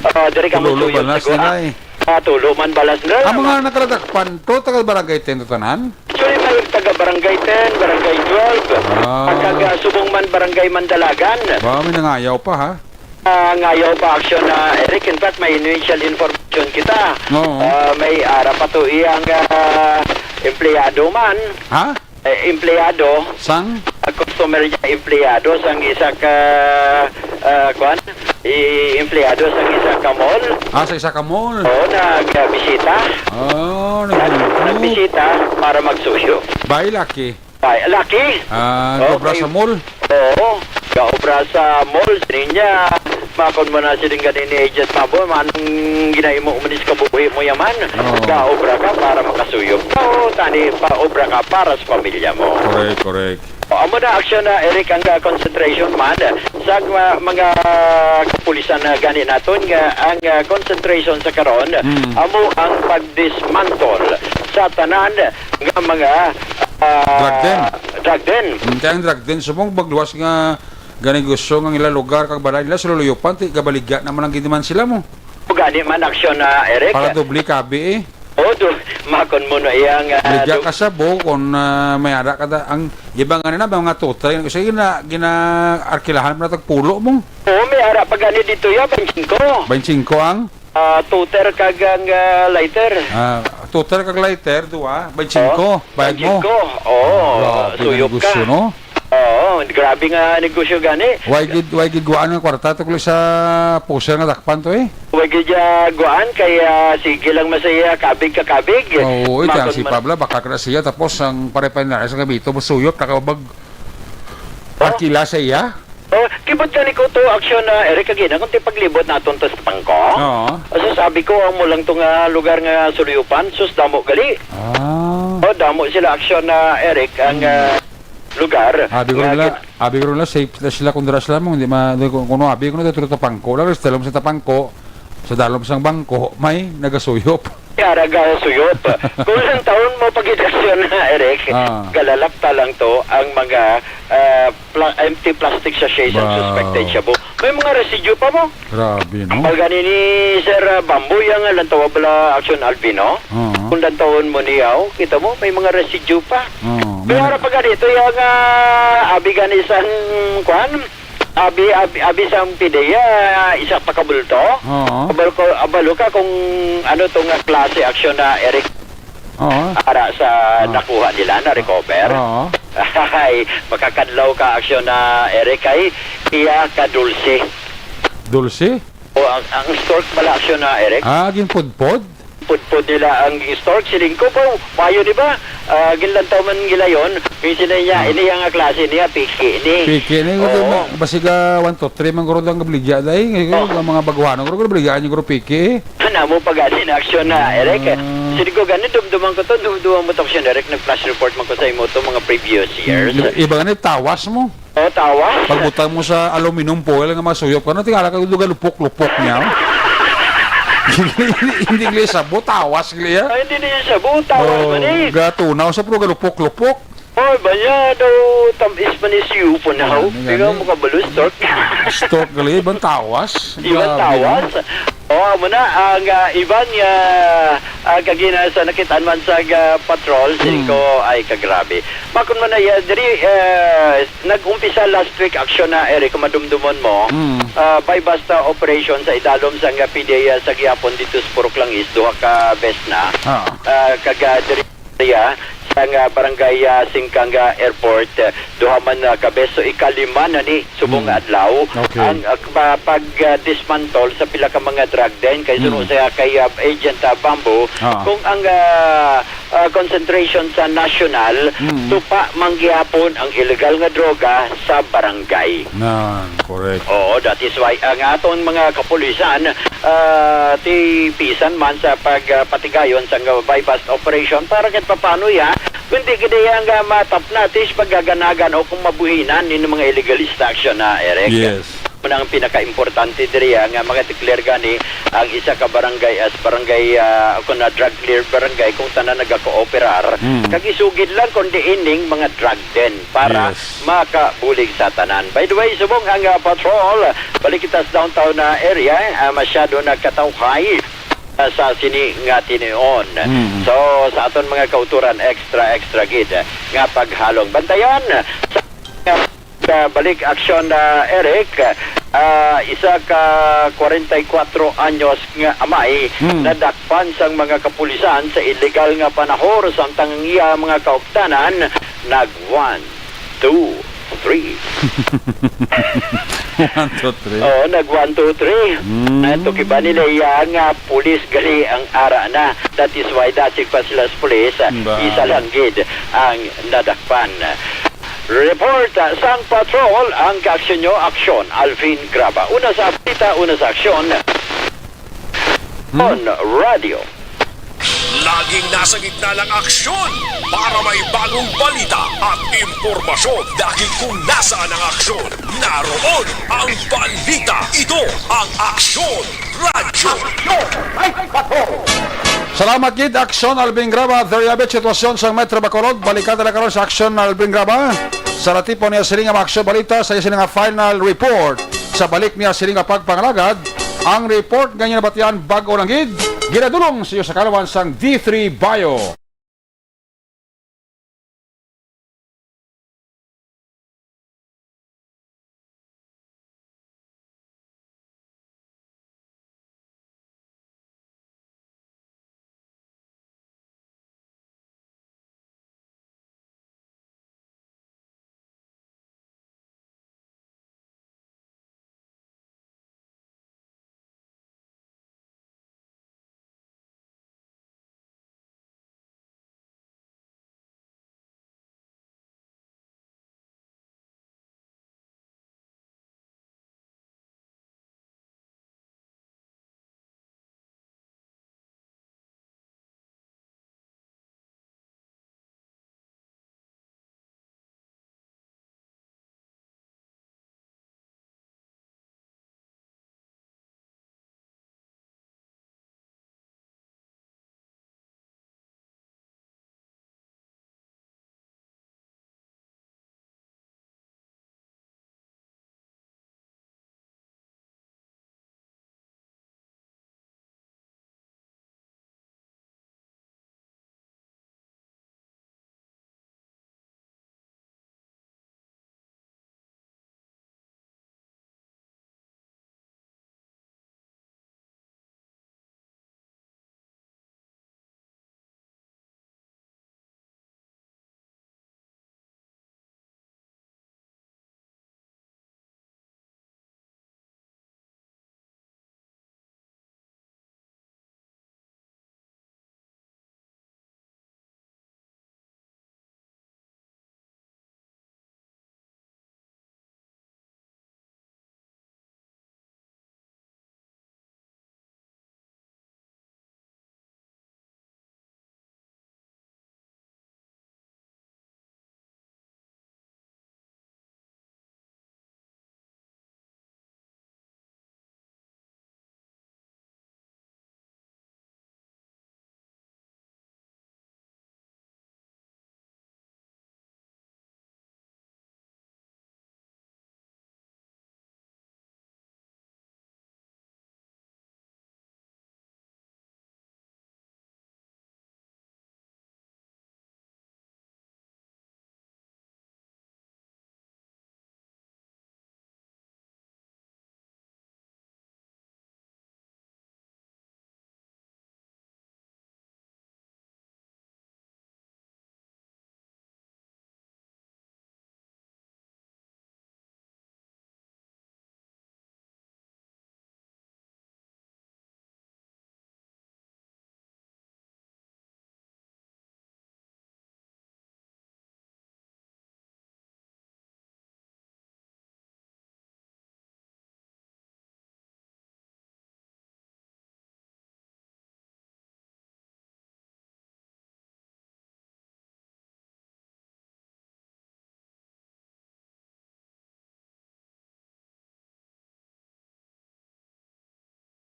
Oh, diri ka mo Tulo suyo balas sa gwa. nila, eh. Ah, tulo man balas nila. Ang mga nakaladakpan to, taga Barangay ten to tanan? Actually, may taga Barangay ten, Barangay twelve. Ah. Ang taga Subong man, Barangay Mandalagan. Ba, may nangayaw pa, ha? Ah, ngayaw pa, Action, na, Eric. In fact, may initial information kita. Oo. Ah, may ara pa to iyang, ah, empleyado man. Ha? Eh, empleyado. Sang? Ang customer niya, empleyado sang isa ka, ah, kwan? I-, empleyado sang isa ka mall. Ah, sa isa ka mall? Oo, nagbisita. Oh, Nag-, nagbisita. nagbisita para magsuyo. Babae, laki? Ay, laki. Ah, Oo, gaobra kay sa mall? Oo, gaobra sa mall. Sining niya, makon mo na sining gani ni Agent Pablo, anong ginahimo mo ni sa kabuhi mo yaman? Oo. Gaobra ka para makasuyop ka, o tani pa obra ka para sa pamilya mo. Correct, correct. O, amo na, Action, na, Eric, ang, ah, concentration man sa, ah, mga kapulisan na gani naton nga ang, ah, concentration sa karon Mm. amo ang pag-dismantle sa tanan nga mga, ah, Drug den. drug den. Mm, kaya ang drug den, subong magluwas nga gani gusto nga ila lugar kag balay nila sa luluyupan, ti gabaligya naman ang gindiman sila mo. O gani man, Action, na, Eric. Para doble kabi, eh. O, do, makon mo na iyang, ah, Baligya do- ka sa bo, kung, ah, may ara ka da, ang iba nga na, mga tuta, yung isa gina-, gina-arkilahan mo na tagpulo mo. Oo, may ara pa gani dito ya, baynte singko. Baynte singko ang? Ah, tuter kag ang, ah, lighter. Ah, tuter kag lighter, duwa, baynte singko, Oh, bayad mo. baynte singko. Oo, Grabe nga suyop negosyo, ka. no? Oo, grabe nga negosyo gani. Way gid, way gid guwaan nga kwarta tukli sa pusher nga dakpan to, eh. Way gid ya guwaan kay, ah, sige lang masaya kabig ka kabig. Oo, ito ang Makon si man- Pabla, baka ka na siya, tapos ang pare-pare na sa gabito, masuyop, nakabag-, Oh. arkila sa iya. Oh, kibot gani ko to, aksyon na, Eric, kagina, kung ti paglibot naton to sa Tapangko. Oo. So, sabi ko, amo lang to nga lugar nga suluyopan, sus, damo gali. Ah. Oh, damo sila, aksyon na, Eric, ang, Hmm. ah, lugar Abi ko nga nila, gin- abi ko nila, safe na sila kung dira sila mo, hindi ma-, hindi ko, kung ano, abi ko na to, Tapangko lang, sa dalom sa Tapangko, sa dalom sang bangko, may nagasuyop. Yara ga suyop. Kung ilang taon mo pag-inaksyon na, Eric, Ah. galalapta lang to ang mga, ah, pla-, empty plastic sachets ang Wow. suspected shabu. May mga residue pa mo. Grabe, no? Ang pagani ni Sir, ah, Bamboy, ang lantawa bala Action Albino. Oo. Kung lantawon mo niyaw, kita mo, may mga residue pa. Oo, Pero may ara na- pa gani, ito yung, ah, abi gani sang, kwan, abi, abi, abi sang pideya, isa pa ka bulto. Oo. Abal ko, abalo ka kung ano to nga klase aksyon na, Eric, Oo. ara sa Ah. nakuha nila, na-recover. Oo. Ay, makakadlaw ka aksyon na, Eric, ay iya ka dulce. Dulce? O, ang, ang stork bala aksyon na, Eric. Ah, ginpudpod? Pudpod nila ang stork. Siling ko, "Baw, maayo ni ba?" Ah, ginlantaw man nila yon. Yung sila niya, Ah. ini nga klase niya, piki ni. Piki ni, Oo. Basig, ah, one, two, three, man guro ang kabligya, day. Oh. Ang mga baguhanon, guro, kabligya, yung guro, piki, eh. Ano mo pa gani na aksyon na, Eric? Ah. Siling ko, gani, dumduman ko to, dumduman mo to, aksyon, Eric, nag-flash report man ko sa imo to, mga previous years. Hmm, iba gani, tawas mo. Oh, tawas. Pagbutang mo sa aluminum foil nga masuyop ka na, tingala ka, duga lupok-lupok niya. Hindi, hindi, hindi gali shabu, tawas gali, ah. Ay, hindi niya shabu, tawas Oh, man eh. Gatunaw sa pro, galupok-lupok. Oh, baya daw, tam-, is man is you po now. Oh, ano Ikaw yan eh? mo kabalo, stork. Stork gali, ibang tawas. Ibang Grabe, no? tawas. Oh, amo na, ang, ah, iban nga, ah, kagina sa nakitaan man sa, ah, patrol, siling Hmm. ko, ay, kagrabe. Makon man na, ah, diri, ah, nag-umpisa last week aksyon na, Eric, kung madumdumon mo. Mm. Ah, buy-bust operation sa idalom sang P D E A sa gihapon dito sa Purok Langis, duha ka beses na. Ah. Ah, kag, ah, diri sa, ah, barangay, ah, Singkang, ah, Airport, ah, duha man, ah, ka beses. So, ikalima na ni subong Mm. nga adlaw. Okay. Ang, ah, pa-, pag, ah, dismantle sa pila ka mga drug den, kay suno Mm. sa kay, ah, Agent, ah, Bamboo, Ah. kung ang, ah, ah, concentration sa national, Mm. tupa man gihapon ang illegal nga droga sa barangay. Nan, correct. Oo, that is why ang aton mga kapulisan, ah, ti pisan man sa pag, ah, patigayon sa nga buy-bust operation para kahit papano, ya, kundi gid ang, ah, matap natin sa paggaganagan o kung mabuhinan nin mga illegalista aksyon na, Eric. Yes. Muna ang pinakaimportante diri, ah, nga mga declare gani ang isa ka barangay as barangay, ah, kung na drug clear barangay kung tanan nagakooperar. Mm. Kag isugid lang kung diin ning mga drug den para Yes. makabulig sa tanan. By the way, subong ang, ah, patrol, balik kita sa downtown na area, ah, masyado nagkatawhay, ah, sa sini nga tinion. Mm. So, sa aton mga kauturan, extra, extra gid nga paghalong. Bantayan sa Sa balik aksyon na, Eric, ah, isa ka kwarenta y kuwatro anyos nga amay Hmm. nadakpan sang mga kapulisan sa illegal nga panahor, samtang ang iya mga kauptanan nag one, two, three. One, two, three. Oo, nag one, two, three. Hmm. Ato kiba nila iya nga pulis gali ang ara na. That is why dati pa sila sa pulis, ah, Ba. isa lang gid ang nadakpan. Report, ah, sang patrol ang kaaksyon nyo, aksyon, Alvin Graba. Una sa balita, una sa aksyon. Hmm? On radio. Laging nasa gitna ng aksyon para may bagong balita at impormasyon. Dahil kung nasaan ang aksyon, naroon ang balita. Ito ang Aksyon Radyo. Salamat gid, Aksyon Alvin Graba. There you have it, sitwasyon sa Metro Bacolod. Balikan na lang karon sa Aksyon Alvin Graba. Sa natipon niya sining nga mga aksyon balita, sa iya sining nga final report. Sa balik niya sining nga pagpangalagad, ang report nga inyo nabatian bag-o lang gid, ginadulong sa iyo sa kalawan sang D three Bio.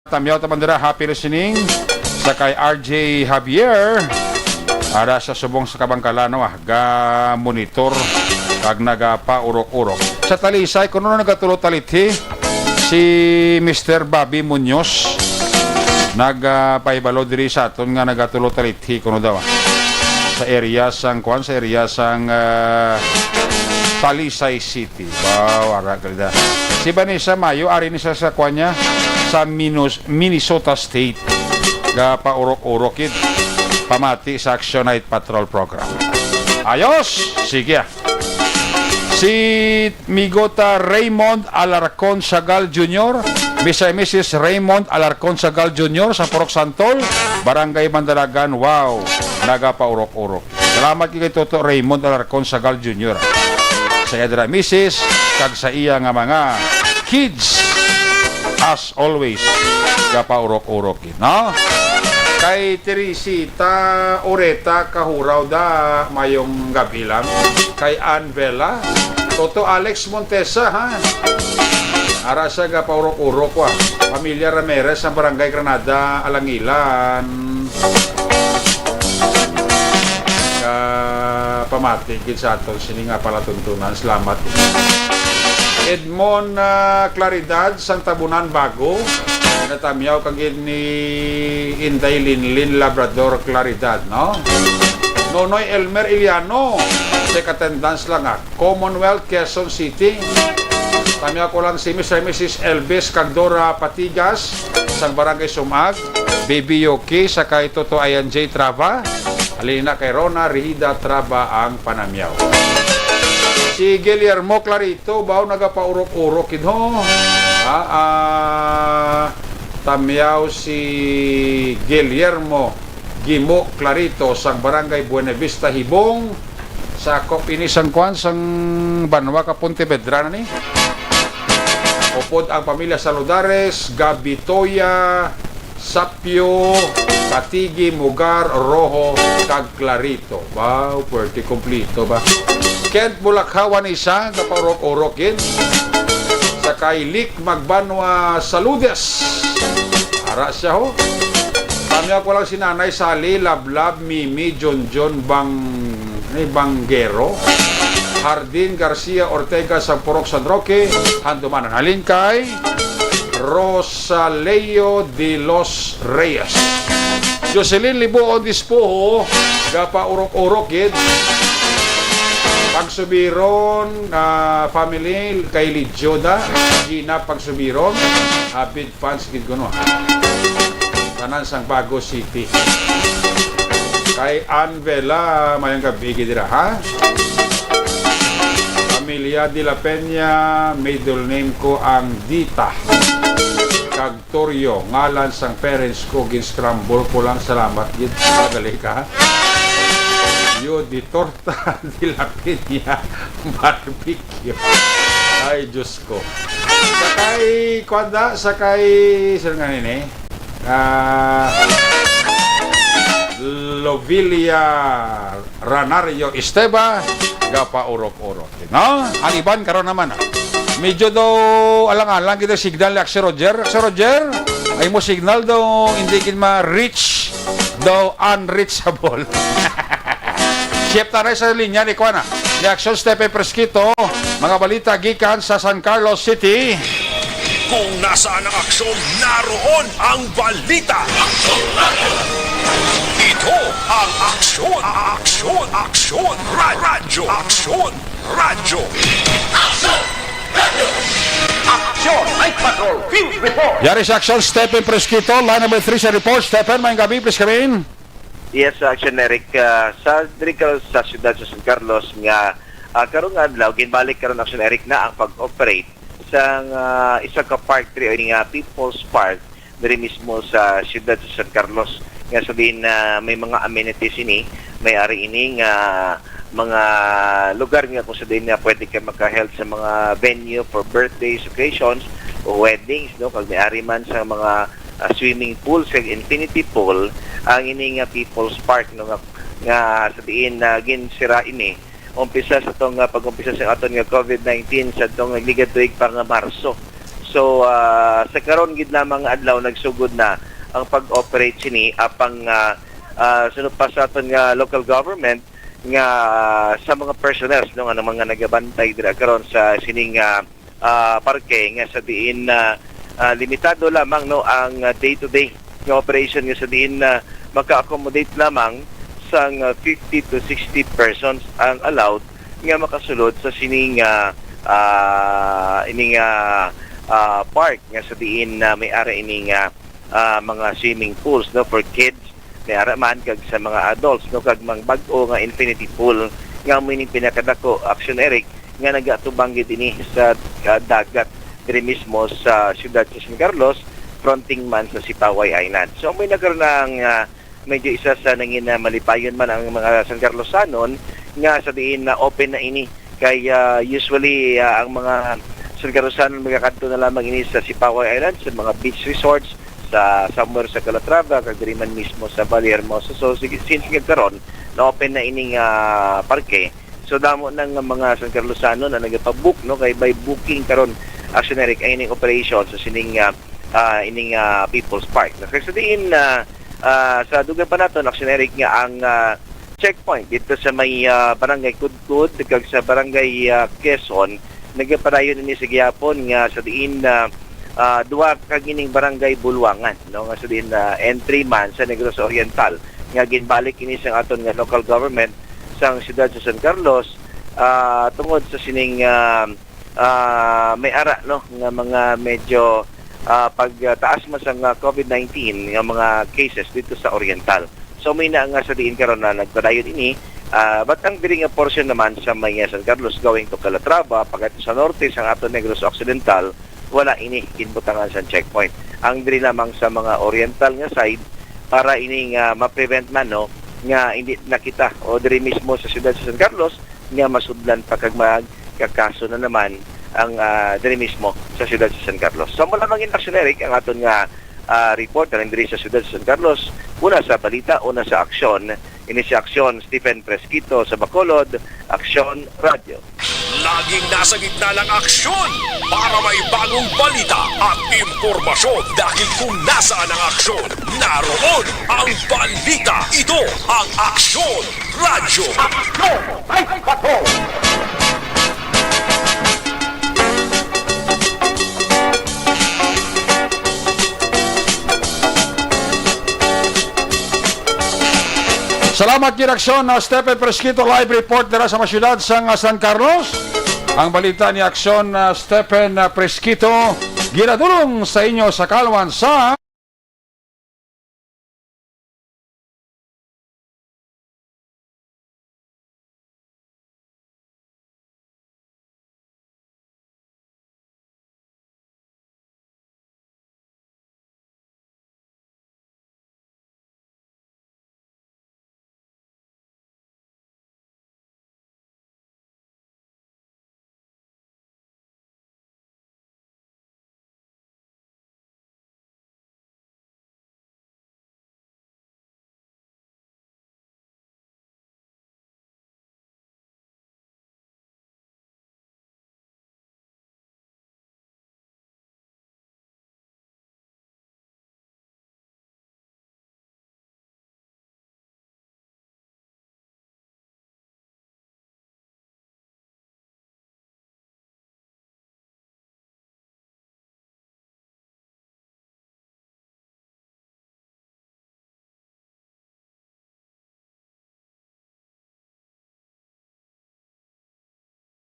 Tamyaw ta man dira, happy listening sa kay R J Javier. Ara sa subong sa Kabangkalan, ah, ga monitor kag nagapaurok-urok. Sa Talisay, kuno na nagatulo talithi si Mister Bobby Muñoz. Nagapahibalo diri sa aton nga nagatulo talithi, kuno daw, ah, sa area sang, kuan, sa area sang, ah, Talisay City. Wow, ara ka da. Si Vanessa Mayo, ari ni sa, sa kwan niya, sa Minos-, Minnesota State. Ga paurok-urok yun. Pamati sa Action Night Patrol Program. Ayos! Sige, ah. Si Migota Raymond Alarcon Sagal Junior, Mister and Missus Raymond Alarcon Sagal Junior sa Purok Santol, Barangay Mandalagan. Wow! Nagapaurok-urok. Salamat kay Toto Raymond Alarcon Sagal Junior. Sa iya dira misis, kag sa iya nga mga kids, as always, gapaurok-urok gid, no? Kay Teresita Oreta Kahuraw da, mayong gabi lang. Kay Ann Vela, Toto Alex Montesa, ha? Ara sa gapaurok-urok, wa. Pamilya Ramirez sa Barangay Granada, Alangilan. Ka pamati gid sa aton sini nga palatuntunan. Salamat. Edmond, ah, Claridad, sang Tabunan Bago. Natamyaw ka gid ni Inday Linlin Labrador Claridad, no? Nonoy Elmer Iliano, sa attendance lang, ah. Commonwealth, Quezon City. Tamyaw ko lang si Mister and Missus Elvis kag Dora Patigas, sang Barangay Sumag, Baby Yoki, sa kay Toto Ayan J Trava, halina kay Rona Rihida Trava ang panamyaw. Si Guillermo Clarito, baw nagapaurok-urok gid, ho. Ah, ah, tamyaw si Guillermo Gimo Clarito sang Barangay Buenavista Hibong, sakop ini sang kwan, sang banwa ka Pontevedra na ni. Upod ang pamilya Saludares, Gabitoya, Sapio, Katigi, Mugar, Rojo, kag Clarito. Wow, pwerte, kompleto ba? Kent Bulakhawan isa, gapaurok-urok gid. Sa kay Lik Magbanwa Saludes. Ara siya, ho. Tamyaw ko lang si Nanay Sally, Lablab, Mimi, Jonjon, Bang-, ni Banggero, Hardin Garcia Ortega sa Purok San Roque, handumanan halin kay Rosaleo de los Reyes. Jocelyn Libuon Dispoho, gapaurok-urok gid. Pagsubiron, ah, family, kay Lidjo da, Gina Pagsubiron, avid fans gid kuno. Tanan sang Bago City. Kay Ann Vela, mayong gabi gid dira, ha? Pamilya de la Peña, middle name ko ang Dita. Kag Torio, ngalan sang parents ko, gin-scramble ko lang, salamat gid. Magali ka. Yo, di torta, de la Peña, barbecue. Ay, Diyos ko. Sa kay, kuwan da, sa kay, sino nga nini? Ah, Lovilia Ranario Esteva, gapaurok-urok. No? Ang iban karon naman, ah. Medyo daw alang-alang kita signal ni Axel Roger. Axel Roger, ay mo signal daw, hindi gid ma-reach, daw unreachable. Chef, taray sa linya ni Kuan, ah, ni Action Stephen Fresquito. Mga balita gikan sa San Carlos City. Kung nasaan ang aksyon, naroon ang balita. Ito ang Aksyon, Aksyon, Aksyon, Ra-, Radyo, Aksyon, Radyo. Aksyon, Night Patrol, Field Report. Yari sa Aksyon, Stephen Fresquito, line number three sa report. Stephen, mayong gabi, please come in. Yes, Action Eric. Ah, sa diri ka sa siyudad sa San Carlos nga, ah, karong adlaw, ginbalik karon, Action Eric, na ang pag-operate sang, ah, isa ka park diri, o ini nga People's Park diri mismo sa siyudad sa San Carlos, nga sa diin na may mga amenities ini, may ari ini nga mga lugar nga kung sa diin nga pwede ka makaheld sa mga venue for birthdays, occasions, o weddings, no? Kag may ari man sa mga, ah, swimming pools kag infinity pool ang ini nga People's Park, no, nga, nga sa diin na ginsira ini umpisa sa tong, ah, pag-umpisa sa aton nga COVID nineteen sa tong nagligad tuig pa nga Marso. So, ah, sa karon gid lamang nga adlaw, nagsugod na ang pag-operate sini, apang, ah, ah, suno pa sa aton nga local government nga sa mga personnel, no, nga mga nagabantay dira karon sa sining, ah, ah, parke, nga sa diin, ah, ah, limitado lamang, no, ang, ah, day-to-day nga operation, nga sa diin, ah, maka-accommodate lamang sang, ah, fifty to sixty persons ang allowed nga makasulod sa sining, ah, ah, ining, ah, ah, park, nga sa diin, ah, may ara ining, ah, ah, mga swimming pools, no, for kids, may ara man kag sa mga adults, no, kag mga bag-o nga infinity pool nga amo ining pinakadako, Action Eric, nga nagatubang gid ini sa, ah, dagat diri mismo sa siyudad sa San Carlos, fronting man sa Sipaway Island. So, amo na karon ang, ah, medyo isa sa nangin na malipayon man ang mga San Carlosanon nga sa diin na open na ini. Kay, ah, usually, ah, ang mga San Carlosanon magakadto na lamang ini sa Sipaway Island, sa mga beach resorts, sa somewhere sa Calatrava, kag diri man mismo sa Valle Hermoso. So, sige, since nga karon, na-open na ining, ah, parke, so damo na nga mga San Carlosanon ang nagapabook, no, kay by booking karon, Action Eric, ay ining operation sa sining, ah, ah, ining, ah, People's Park. Kag sa diin, ah, ah, sa dugay pa naton, Action Eric, nga ang, ah, checkpoint dito sa may, ah, Barangay Kudkod kag sa Barangay, ah, Quezon, nagapadayon ini sa gihapon nga sa diin, ah, ah, duha ka gining barangay bulwangan, no, nga sa diin, ah, entry man sa Negros Oriental, nga ginbalik ini sang aton nga local government sang siyudad sa San Carlos, ah, tungod sa sining, ah, ah, may ara, no, nga mga medyo, ah, pagtaas man sang, ah, COVID nineteen nga mga cases dito sa Oriental. So, may na nga sa diin karon na nagpadayon ini, ah, but ang diri nga portion naman sa may, ah, San Carlos going to Calatrava, pagkadto sa norte sang ato Negros Occidental, wala ini ginbutangan sa checkpoint. Ang diri lamang sa mga Oriental nga side, para ini nga ma-prevent man, no, nga hindi nakita o diri mismo sa siyudad sa San Carlos nga masudlan pa kag magkakaso na naman ang, ah, diri mismo sa siyudad sa San Carlos. So, amo lamang in action, Eric, ang aton nga, ah, report na diri sa siyudad sa San Carlos. Una sa balita, una sa aksyon. Ini si Aksyon Stephen Fresquito sa Bacolod, Aksyon Radyo. Laging nasa gitna ng aksyon para may bagong balita at impormasyon, dahil kung nasaan ang aksyon, naroon ang balita. Ito ang Aksyon Radyo. Aksyon! Ay, bato! Salamat gid, Aksyon, ah, Stephen Fresquito, live report dira sa mga syudad sang, ah, San Carlos. Ang balita ni Aksyon, ah, Stephen, ah, Fresquito, ginadulong sa inyo sa kalwan sa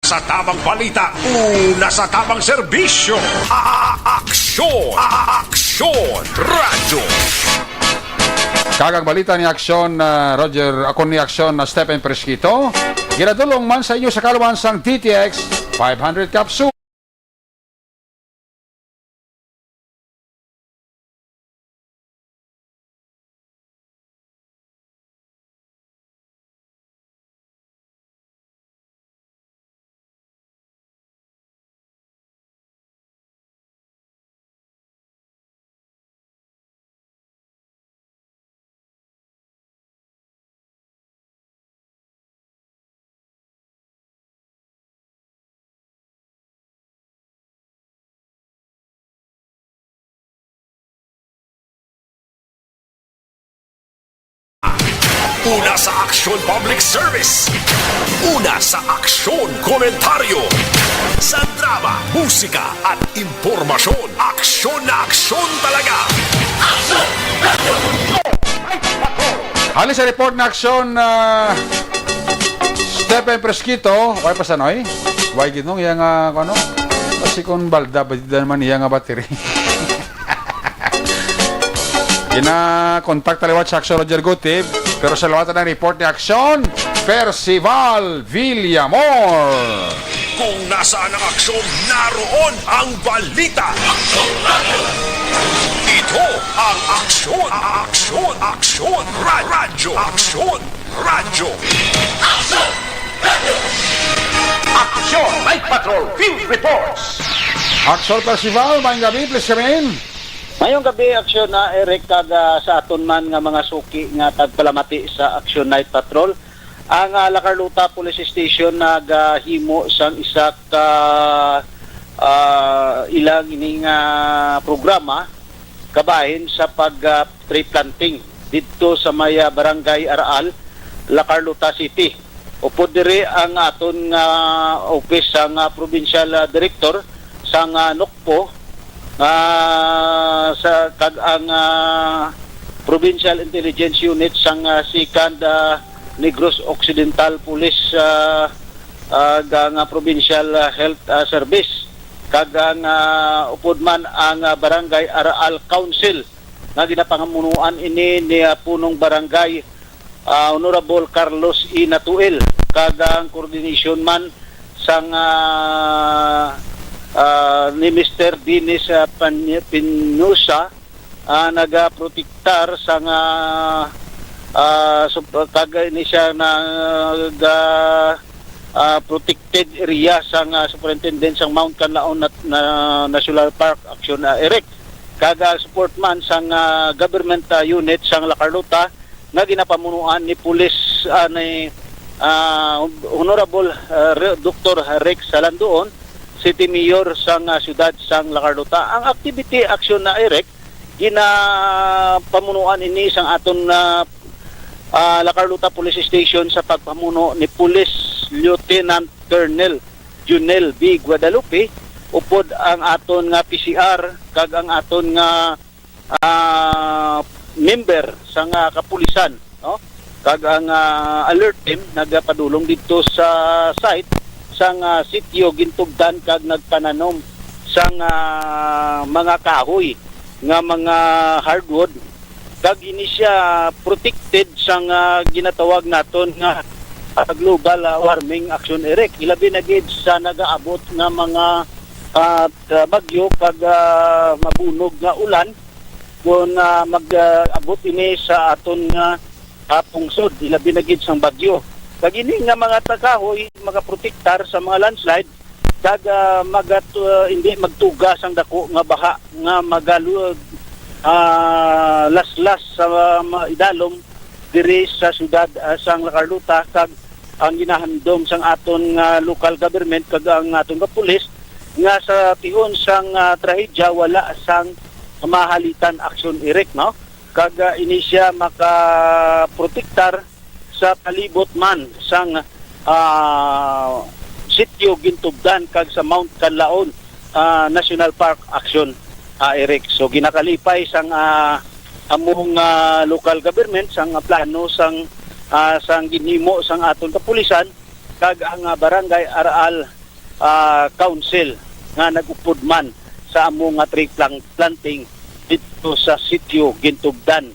Sa tamang balita, una sa tamang serbisyo. A-, a-, aksyon! A-, a-, aksyon! Radyo! Kag ang balita ni Aksyon, ah, Roger, ako ni Aksyon, ah, Stephen Fresquito, ginadulong man sa inyo sa kalwan sang D T X five hundred capsule. Una sa aksyon public service. Una sa aksyon komentaryo. Sa drama, musika at impormasyon. Aksyon na aksyon talaga. Hali sa report na aksyon, ah, Stephen Fresquito, okay pa sa noy? Why gid nung iya nga, ano? Kasi kung balda, balda naman iya nga battery. Gina-contact ta liwat si Aksyon Roger Gutib, pero sa liwat ang report ni Aksyon, Percival Villamor. Kung nasaan ang aksyon, naroon ang balita. Ito ang aksyon, aksyon, aksyon, ra- radyo, aksyon, radyo. Action Night Patrol Field Reports. Aksyon Percival, maayong gabi, please come in. Mayong gabi, aksyon na Eric, kag ah, sa aton man nga mga suki nga tagpalamati sa Action Night Patrol. Ang ah, La Carlota Police Station nagahimo sang isa ka ah, ilang ining ah, programa kabahin sa pag ah, tree planting didto sa may ah, Barangay Araal, La Carlota City. Upod diri ang aton nga office sang ah, provincial ah, director sang ah, NOCPO, ah, sa kag ang ah, Provincial Intelligence Unit sang ah, Second ah, Negros Occidental Police ah, ah, ga- nga Provincial ah, Health ah, Service, kag ang ah, upod man ang ah, Barangay Araal Council nga ginapangamunuan ini ni ah, Punong Barangay ah, Honorable Carlos E. Natuil, kag ang coordination man sang ah, ah, ni Mister Dennis ah, Pan- Pinusa, ah, nagaprotektar sang ah, ah, sub- kag ini siya naga ah, protected area sang ah, Superintendent sang Mount Kanlaon na, na National Park, aksyon ah, Eric, kag ah, support man sang ah, government ah, unit sang La Carlota nga ginapamunuan ni Police ah, ni ah, Honorable ah, Re- Doktor Rex Salandoon, City Mayor sang ah, siyudad sang La Carlota. Ang activity, aksyon na Eric, ginapamunuan ini sang aton ah, ah, La Carlota Police Station sa pagpamuno ni Police Lieutenant Colonel Junel B. Guadalupe, upod ang aton nga P C R kag ang aton nga ah, member sang ah, kapulisan, no? Kag ang ah, alert team nagapadulong didto sa site sang ah, sitio Gintugdan kag nagpananom sang ah, mga kahoy nga mga hardwood, kag ini siya protected sang ah, ginatawag naton nga ah, global ah, warming, aksyon Eric, ilabi na gid sa nagaabot nga mga ah, bagyo kag ah, mabunog nga ulan, kung ah, mag-abot ini sa aton nga ah, pungsod, ilabi na gid sang bagyo. Kag ini nga mga kahoy makaprotektar sa mga landslide, kag ah, magat- ah, hindi magtuga sang dako nga baha nga magalu ah, laslas sa mga idalom diri sa siyudad ah, sang La Carlota, kag ang ginahandom sang aton nga local government kag ang aton nga pulis nga sa tion sang ah, trahedya wala sang mahalitan, aksyon Eric, no? Kag ah, ini siya makaprotektar sa palibot man sang ah, sitio Gintugdan kag sa Mount Kanlaon ah, National Park, aksyon ah, Eric. So ginakalipay sang ah, among ah, local government sang ah, plano sang ah, sang ginhimo sang aton kapulisan kag ang ah, Barangay Araal ah, Council nga nag-upod man sa among nga tree plang- planting didto sa sitio Gintugdan,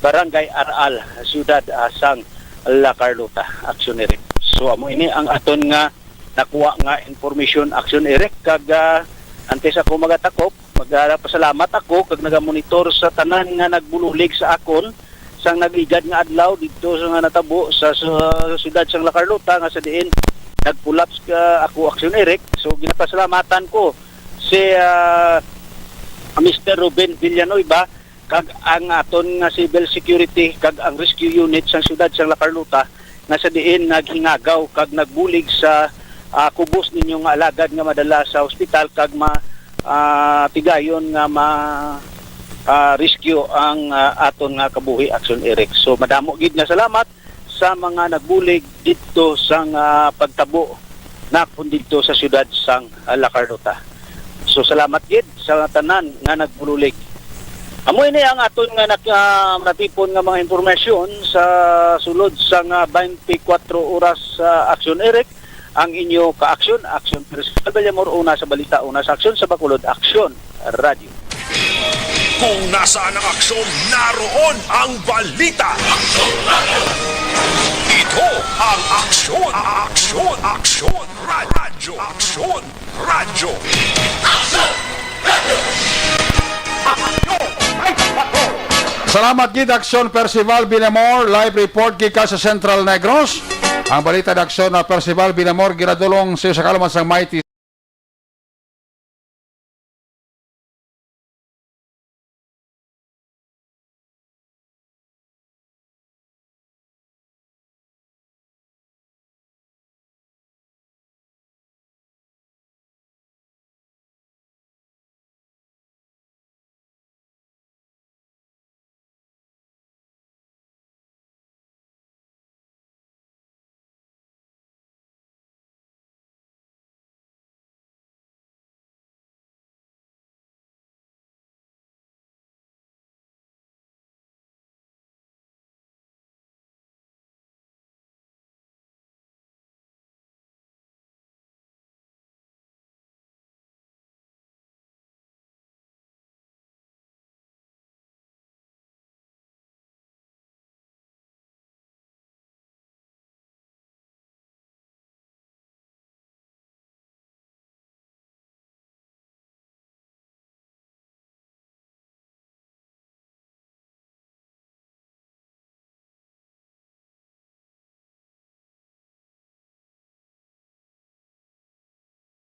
Barangay Araal, siyudad ah, sang La Carlota, aksyon Eric. So amo ini ang aton nga nakuha nga information, aksyon Eric, kag ah, antes ako magatakop, magpasalamat ako kag nagamonitor sa tanan nga nagbululig sa akon sang nagligad nga adlaw didto sa nga natabo sa, sa siyudad sang La Carlota, nga sa diin nag-collapse ka ako, aksyon Eric. So ginapasalamatan ko si ah, Mister Ruben Villanueva kag ang aton nga civil security kag ang rescue unit sang siyudad sang La Carlota, nga sa diin naghingagaw kag nagbulig sa ah, kubos ninyo nga alagad nga madala sa ospital kag ma ah, tigayon nga ma ah, rescue ang, ah, aton nga kabuhi, Action Eric. So, madamo gid nga salamat sa mga nagbulig didto sa nga pagtabo nakon didto sa siyudad sang, ah, La Carlota. So, salamat gid sa tanan nga nagbulig. Amo ini ang aton nga nak-, ah, natipon nga mga impormasyon sa sulod sang, ah, twenty-four oras, ah, Action Eric. Ang inyo ka-aksyon, Aksyon Percival Villamor, una sa balita, una sa aksyon, sa Bacolod Aksyon Radyo. Kung nasaan ang aksyon, naroon ang balita. Ito ang Aksyon, Aksyon, Aksyon Radyo. Aksyon Radyo. Salamat gid, Aksyon Percival Villamor. Live report gikan sa Central Negros. Ang balita ni Aksyon na Percival Villamor, ginadulong sa iyo sa kaluman sang Mighty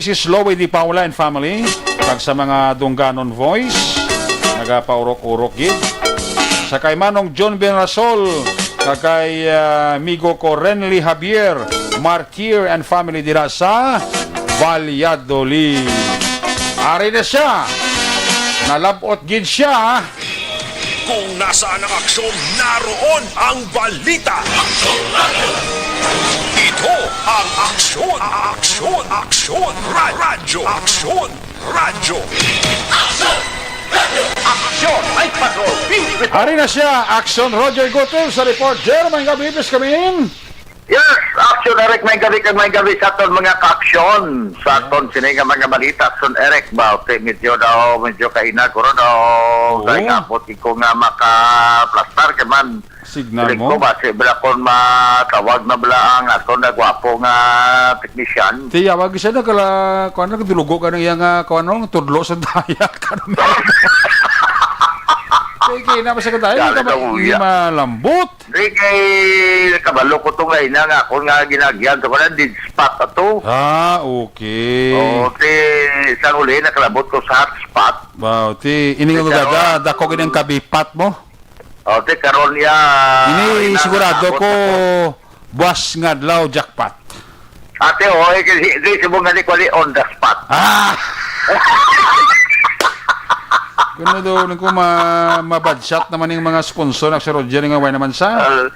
Missus Loie Di Paula and family, kag sa mga Dungganon Voice, nagapaurok-urok gid. Sa kay Manong John Benrasol, kag kay, ah, amigo ko Renly Javier, Martir and family dira sa Valladolid. Ari na siya. Nalabot gid siya. Kung nasaan ang aksyon, naroon ang balita. Ito ang Aksyon, Aksyon, Aksyon Ra-, Radyo, Aksyon Radyo. Aksyon! Night Patrol! Ari na siya, Aksyon Roger Gutil sa report. Jer, may gabi, please come in. Yes, Aksyon Eric, may gabi kag may gabi sa aton mga ka-aksyon. Sa aton sini nga mga balita, Aksyon Eric, ba, okay, medyo daw, medyo kainag, kuro daw, Oo. Kay abot ko nga makaplastar, kay man, signal mo? Ko ba, si, bala kon matawag na bala ang aton na gwapo nga technician. Tiyawag siya na kala, kuwan na, dulugo ka ng iyang, ah, kuwan, no, tudlo sa dayak. Kay kina pa sa kadaya, Dali hindi ka na, ma-, hindi uya. Malambot. Di kay kabalo ko to nga ina nga ako nga ginagyan to ko na dead spot ato. Ah, okay. Oo, ti, sa uli, nakalabot ko sa hot spot. Wow, ti, ini nga Ti, karon, dada, dako gid ang kabipat mo. Oo, ti, karon ya, Ini, ina, sigurado naabot ko, ako. Buwas nga adlaw, jackpot. Ate, oh, eh, kasi, di, subong nga ni Kwali on the spot. Ah! Kuno daw, lang ko ma-, mabadshot naman yung mga sponsor na si Roger, nga way naman sa. Ah,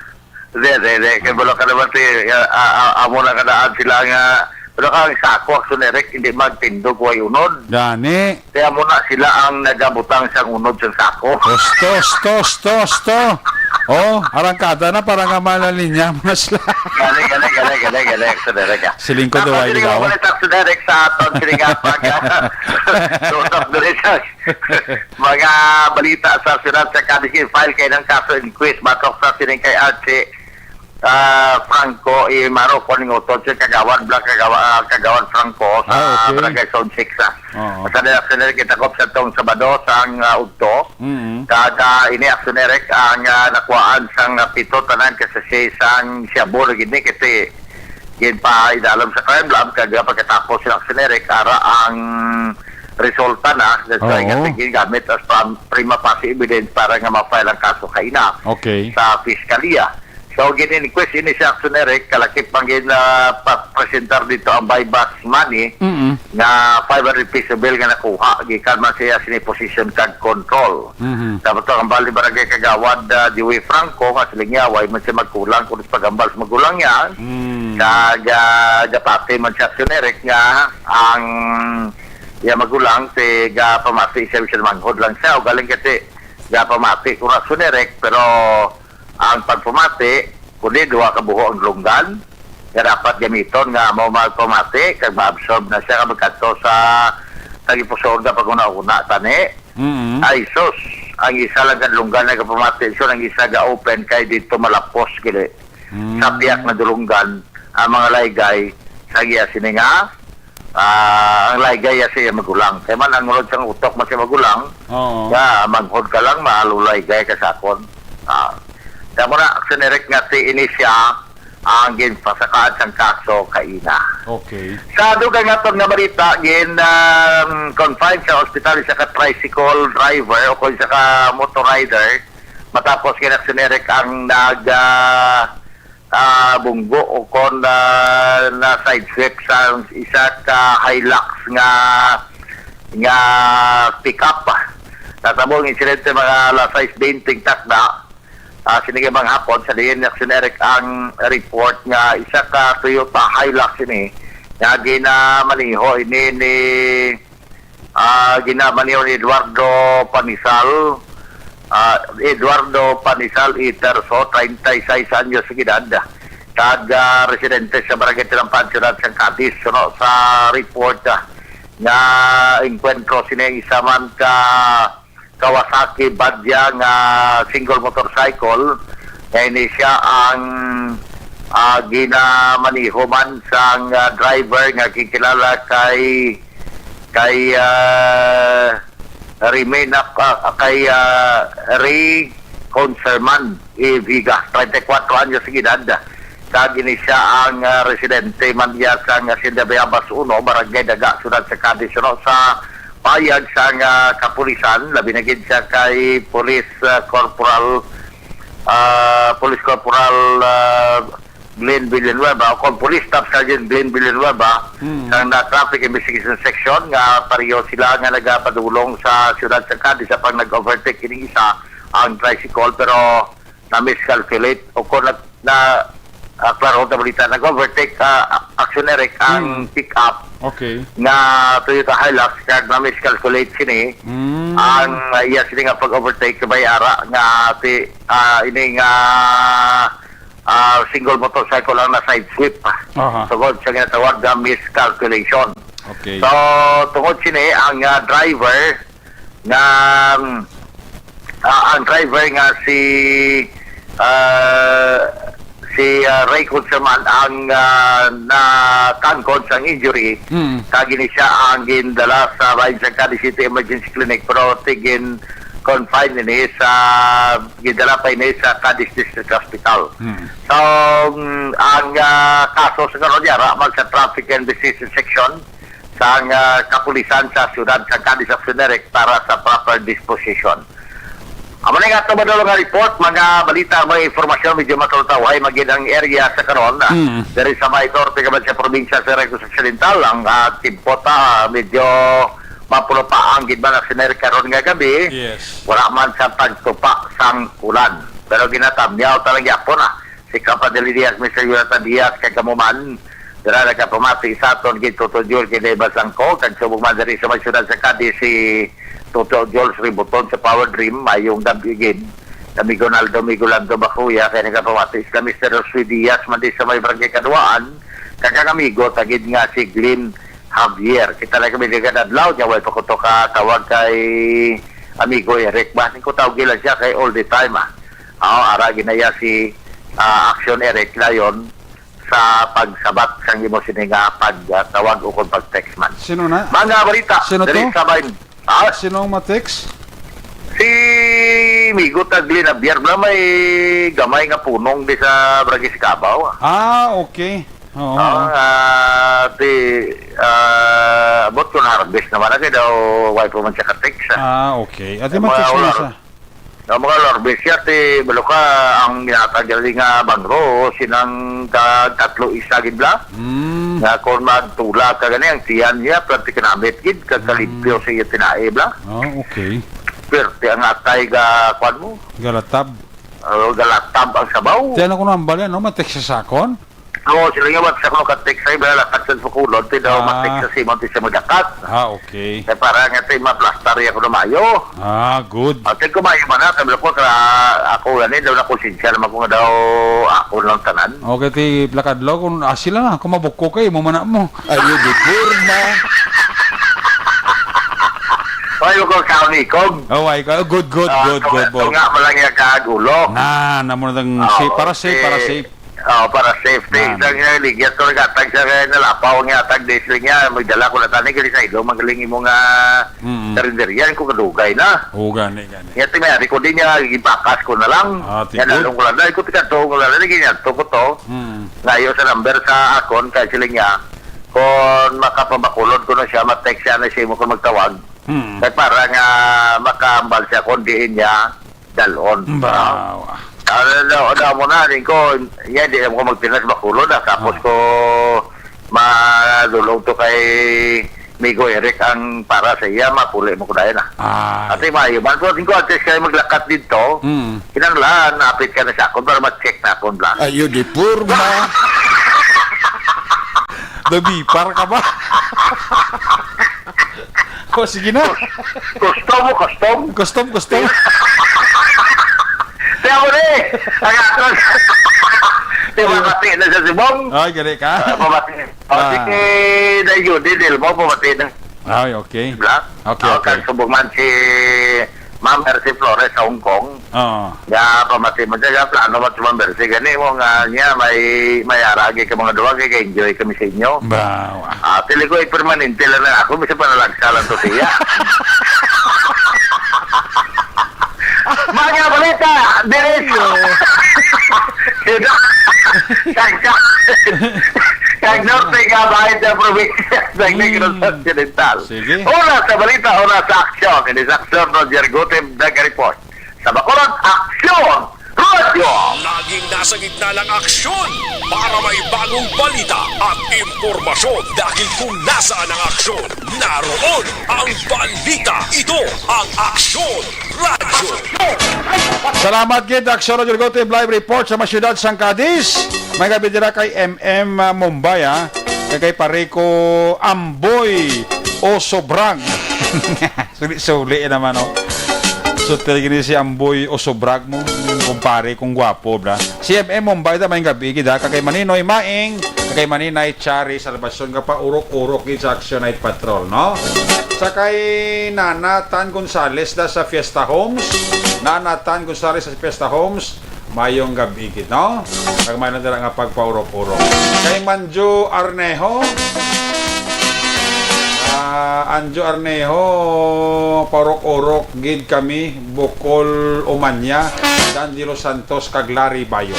di, di, di. Kay balo ka naman, ti, ah, ah, ah, amo na kadaan sila nga, pero ka ang sako, Aksyon Eric, hindi magtindog, way unod. Gani. Kaya mo na sila ang nagabutang sang unod sang sako. Osto, osto, osto, osto. Oh, arangkada na para nga malalinya mo na sila. Gani, gani, gani, gani, gani, Aksyon Eric, ah. Siling ko, Tapos duway siling ko, bilaw. Balik, Aksyon Eric, sa aton, siling nga, pag, ah, tusok dali sa mga balita sa Senado sa Cadiz, file kay ng kaso inquest, batok sa siling kay Archie, ah, Franco, eh, Maro, kuning utod si Kagawad, Bla-, Kagawa-, ah, Kagawad Franco sa Ah, okay. Barangay Zone six, ah. Oo. Sa nila, sa nila kita ko sa tong Sabado, sa ang, ah, udto. Mm. Kag, ah, ini Aksyon Eric ang, ah, nakuhaan sang, ah, pito tanan kasi si sang Siabo na gid ni kasi ginpaidalom sa crime lab kag, ah, pagkatapos sila Aksyon Eric, ara ang resulta na sa Oo. Gingamit as pam-, prima facie evidence para nga ma-file ang kaso kaina Okay. sa piskalya. So, gin-inquest ini si Action Eric, kalakip man gin, ah, pa-, presentar dito ang buy box money Mm-mm. nga five hundred peso bill nga nakuha gikan man siya sini possession kag control. Mhm. Dapat ang bali barangay kagawad, ah, Dewey Franco, nga siling niya, way man siya magkulang kung paghambal sa magulang niya. Mm. Kag, ah, gapati man si Action Eric nga ang iya magulang, ti gapamati siya, bisan manghod lang siya, o galing kasi gapamati kung Action Eric, pero ang pagpamati, kundi duha ka buho ang dulunggan nga dapat gamiton nga amo magpamati kag ma-absorb na siya nga magkadto sa tagipusoon nga paghuna-huna tani. Mm. Ay, sus, ang isa lang ka dulunggan nagapamati, so ang isa ga-open kay dito malapos gili. Mm. Sa piyak na dulunggan ang mga laygay sa iya sini nga, ah, ang laygay ya sa iya magulang. Kay man ang ulod sang utok man sa magulang, Oo. nga manghod ka lang, malulay gay ka sa akon. Ah, kaya mo na, Action Eric, nga ti ini siya ang ginpasakaan sang kaso kaina. Okay. Sa dugang naton nga balita, gin, um, confine sa ospital isa ka tricycle driver o kung isa ka motor rider matapos kay Action Eric ang nag, ah, ah, bunggo o kon, ah, na sideswipe sa isa ka Hilux nga, nga pick-up. Natabo ang insidente mga alas sais bente takna, ah, sini nga mga hapon sa diin ni Action Eric ang report nga isa ka Toyota Hilux ini nga ginamaneho ini ni Ah, ginamaneho ni Eduardo Panisal, ah, Eduardo Panisal Iterso, treinta y seis anyos sa edad, kag, ah, residente sa Barangay Tinampaan, Siyudad sang Cadiz, suno sa report, ah, nga engkwentro sini isa man ka Kawasaki Badya nga single motorcycle, nga ini siya ang, ah, ginamaneho man sang, ah, driver nga gikilala kay kay, ah, Rimena, ah, kay, ah, Ray Conserman E. Viga, treinta y cuatro anyos ang edad. Kag ini siya ang, ah, residente man niya sa Hacienda Bayabas uno, Barangay Daga, Siyudad sa Cadiz, no? Sa payag sang, ah, kapulisan, labi na gid siya kay Police, ah, Corporal, ah, Police Corporal, ah, Glenn Villanueva, o kon Police Staff Sergeant Glenn Villanueva, Mm. sang na Traffic Investigation Section, nga pareho sila nga nagapadulong sa siyudad sa Cadiz sa pag nag-overtake kining isa ang tricycle, pero na-miscalculate o kon nag-, na, ah, klaro na balita, nag-overtake, ah, Action Eric ang Mm. pick-up Okay. nga Toyota Hilux, kag na-miscalculate sini Mm. ang, ah, iya sini nga pag-overtake, kabay ara nga ti-, ah, ini nga ah, single motorcycle ang na-sideswipe. Aha. Tungod sa ginatawag nga miscalculation. Okay. So, tungod sini, ang, ah, driver nga, ah, ang driver nga si, ah, si, ah, Ray Conserman ang, ah, nakangkon sang injury. Mm. Kag ini siya ang gindala sa bahin sa Cadiz City Emergency Clinic, pero tigin confine ini sa, gidala pa ini sa Cadiz District Hospital. Hmm. So, mm, ang, ah, kaso sa karon yara man sa Traffic Investigation Section sa, ah, kapulisan sa siyudad sa Cadiz of Sineric para sa proper disposition. Amo na nga ito, madulong nga report, mga balita, mga informasyon, medyo matultaway magid ang area sa karon. Hmm. Diri sa may norte ka man sa probinsya sa Negros Occidental, ang, ah, timpo ta, medyo mapulo pa ang gid man ang scenario karon nga gabi. Yes. Wala man sa pagtupa sang ulan. Pero ginatamyaw talaga po na si Kapadili Diaz, Mister Jonathan Diaz, kag kamo man, dira nagapamati sa aton gid Toto Jul kay Deva Sangko, kag subong man diri sa may siyudad sa Cadiz si Toto Jul Ributon sa Power Dream, mayong gabi gid. Amigo Naldo, amigo Lando Bakuya, kay nagapamati sila Mister Rosui Diaz, man di sa may barangay Kaduaan, kag ang amigo, tagid nga si Glenn Javier. Kita na kami di kadadlaw, niya way pa ko to katawag kay amigo Eric. Basin ko tawag lang siya kay all the time, ah. Oo, ara ginaya si, ah, Action Eric Lion sa pagsabat sang imo sini nga pagtawag o kung pag-text man. Sino na? Mga balita, Sino diri to? sa bahin. Ah, Sino ang ma-text? Si Migo Tagli na biyar na may gamay nga punong di sa Barangay Sicabaw. Ah, okay. Oo. Ah, ah, ti, ah, abot ko na harvest naman na kay daw wife man siya ka-text, ah. Ah, okay. Ate, Mga ma-text mo wala. sa Ang mga alarm bell siya, ti, balo ka, ang ginatag gali nga bangro, sinang ka, tatlo isa gid bala. Mm. Nga kung magtulak ka gani, ang tiyan niya, pwerte kinamit gid, kag Mm. kalimpyo sa iya tinae bala. Ah, okay. Pwerte ang atay ga, kwan mo? Galatab. Oh, galatab ang sabaw. Ti, ano ko nang bali, ano? Matik sa sakon? Oo, sila nga, what's ako, ka-text ay, bala, lakat sa Bacolod, ti daw, Ah. matik sa simon, ti siya magdakat. Ah, okay. Kay para nga, ti, maplastar iya ko na mayo. Ah, good. Ate ko, mayo man na, sabi ko, ka, ako, gani, daw na konsensya naman ko nga daw, ako lang tanan. Okay, ti, plakadlaw, kung, ah, sila na, kung mabukko kay, mo man na mo. Ayo, di forma. Ay, ko, kami, kog. Oh, ay, ka, good, good, Ah, good, kung good, ito good. nga, malang iya kag ulo. Na, namo na tang Oo, safe, para safe, para eh, safe. Oh, para safety. Ah. Sa nga, ligya to, nagkatag sa nga, nalapaw nga, tag, di sila nga, magdala ko na tani, gali sa ilo, magaling imo nga Mm. karinderya, ko kadugay na. Oo, gani, gani. Nga, ti, may ari ko din niya, gibakas ko na lang. Ah, ti, Nga, good. lalong ko lang, dahil ko, tikadto ko lang, lagi niya, to ko to. Mm. Layo sa number sa akon, kay sila niya, kung makapabakulod ko na siya, ma-text siya na siya mo kung magtawag. Mm. Kay para nga makahambal siya kung diin niya, dalon. Ba, No? wa. Ano daw, daw mo na, rin ko, niya, di mo ko magpinas, bakulod, ah. Tapos Ah. ko, madulog to kay Migo Eric ang para sa iya, mapuli mo ko dahil na. Ah. Ate Mayo, man po, tingko, antes kayo maglakat dito, Mm. kinanglan, napit ka na sa akon para ma-check na akon bla. Ayo, di forma. Nabipar ka ba? O, sige na. Custom mo, custom. Custom, custom. Kaya mo ni, ang aton. Di ba, Ayun. pati na sa Sibong? Ay, gali ka? Ah, pamati. O, Ah. sige, na yun, di, di mo, pamati na. Ay, okay. Bla? Okay, Ah, okay. kag subong man si Ma'am Mercy Flores sa Hong Kong. Oo. Nga, pamati mo dyan, nga, plano mo si Ma'am Mercy. Gani mo nga niya, may, may aragi ka mga duwa, kay enjoy kami sa inyo. Ba, wa. Ah, pili ko, eh, permanente lang na ako, basta panalagsa lang to siya. Mga balita, diri sa Ayo. Siyudad. Kag, kag norte nga bahid sa probinsya sa Negros Mm. Occidental. Sige. Oras sa balita, oras sa aksyon. Ini sa aksyon, Roger Gutim, nag-report. Sa Bacolod, aksyon! Radyo! Laging nasa gitna ng aksyon para may bagong balita at impormasyon. Dahil kung nasaan ang aksyon, naroon ang balita. Ito ang Aksyon Radyo. Salamat gid, Aksyon Radyo Ligote, live report sa mga siyudad sang Cadiz. May gabi dira kay M M Mombaya, kay, kay pare ko Amboy Osobrag. Suli-suli naman, oh. So, talaga ni si Amboy Osobrag mo, yung kumpare kong gwapo, bla. Si M M Mombay da, may gabi, gid, ha? Kag kay Maninoy Maing, kag kay Maninay Chari Salvacion, nga paurok-urok gid sa Action Night Patrol, no? Sa kay Nana Tan Gonzales da sa Fiesta Homes, Nana Tan Gonzales sa Fiesta Homes, mayong gabi gid, no? Kag may lang dala nga pagpaurok-urok. Kay Manjo Arnejo, ah, Anjo Arnejo, paurok-urok gid kami, Bukol Umanya, Dan De Los Santos, kag Larry Bayo.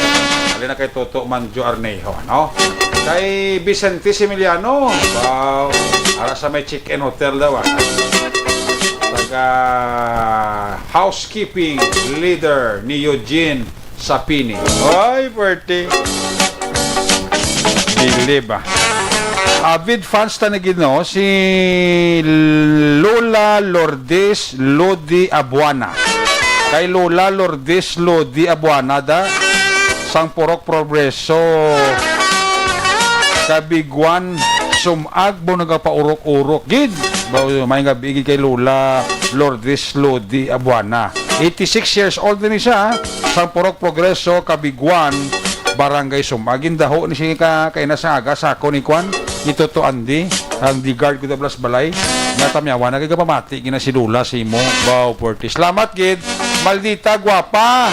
Ali na kay Toto Manjo Arnejo, no? Kay Vicente Similiano, wow, ara sa may Chicken Hotel daw, ah. Taga housekeeping leader ni Eugene Sapini. Ay, pwerte. Bilib, ah. Avid fans ta ni gid, no, si Lola Lourdes Lodi Abuana. Kay Lola Lourdes Lodi Abuana da, sang Purok Progreso, Kabiguan, Sumag mo nagapaurok-urok gid. Ba, may nga bigi kay Lola Lourdes Lodi Abuana. Eighty-six years old din siya, sang Purok Progreso, Kabiguan, Barangay Sumag. Gindaho ni siya ka, kay na sa aga, sa ako ni Kwan, ni Toto Andy, ang di guard ko da Blas Balay. Natamyawan na kay kapamati, gina si Lola, si mo. Wow, forty. Salamat gid. Maldita, guwapa.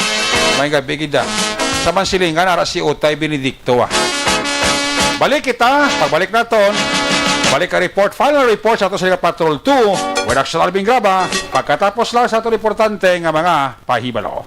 May nga bigi da. Sa Mansilingan, ara si Utay Benedicto, ah. Balik kita, pagbalik naton. Balik ka report, final report sa ato sa Patrol two. With Action Alvin Graba, pagkatapos lang sa ato importante nga mga pahibalo.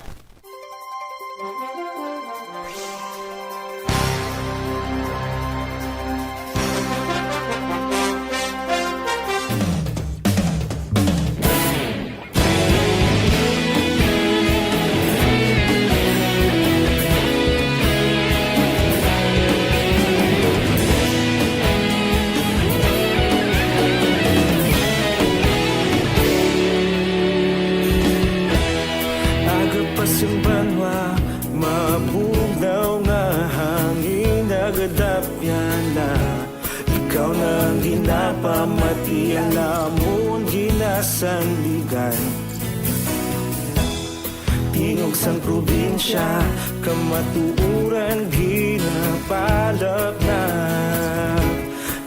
Sandigan. Tingog sang probinsya, kamatuoran ginapalapnap.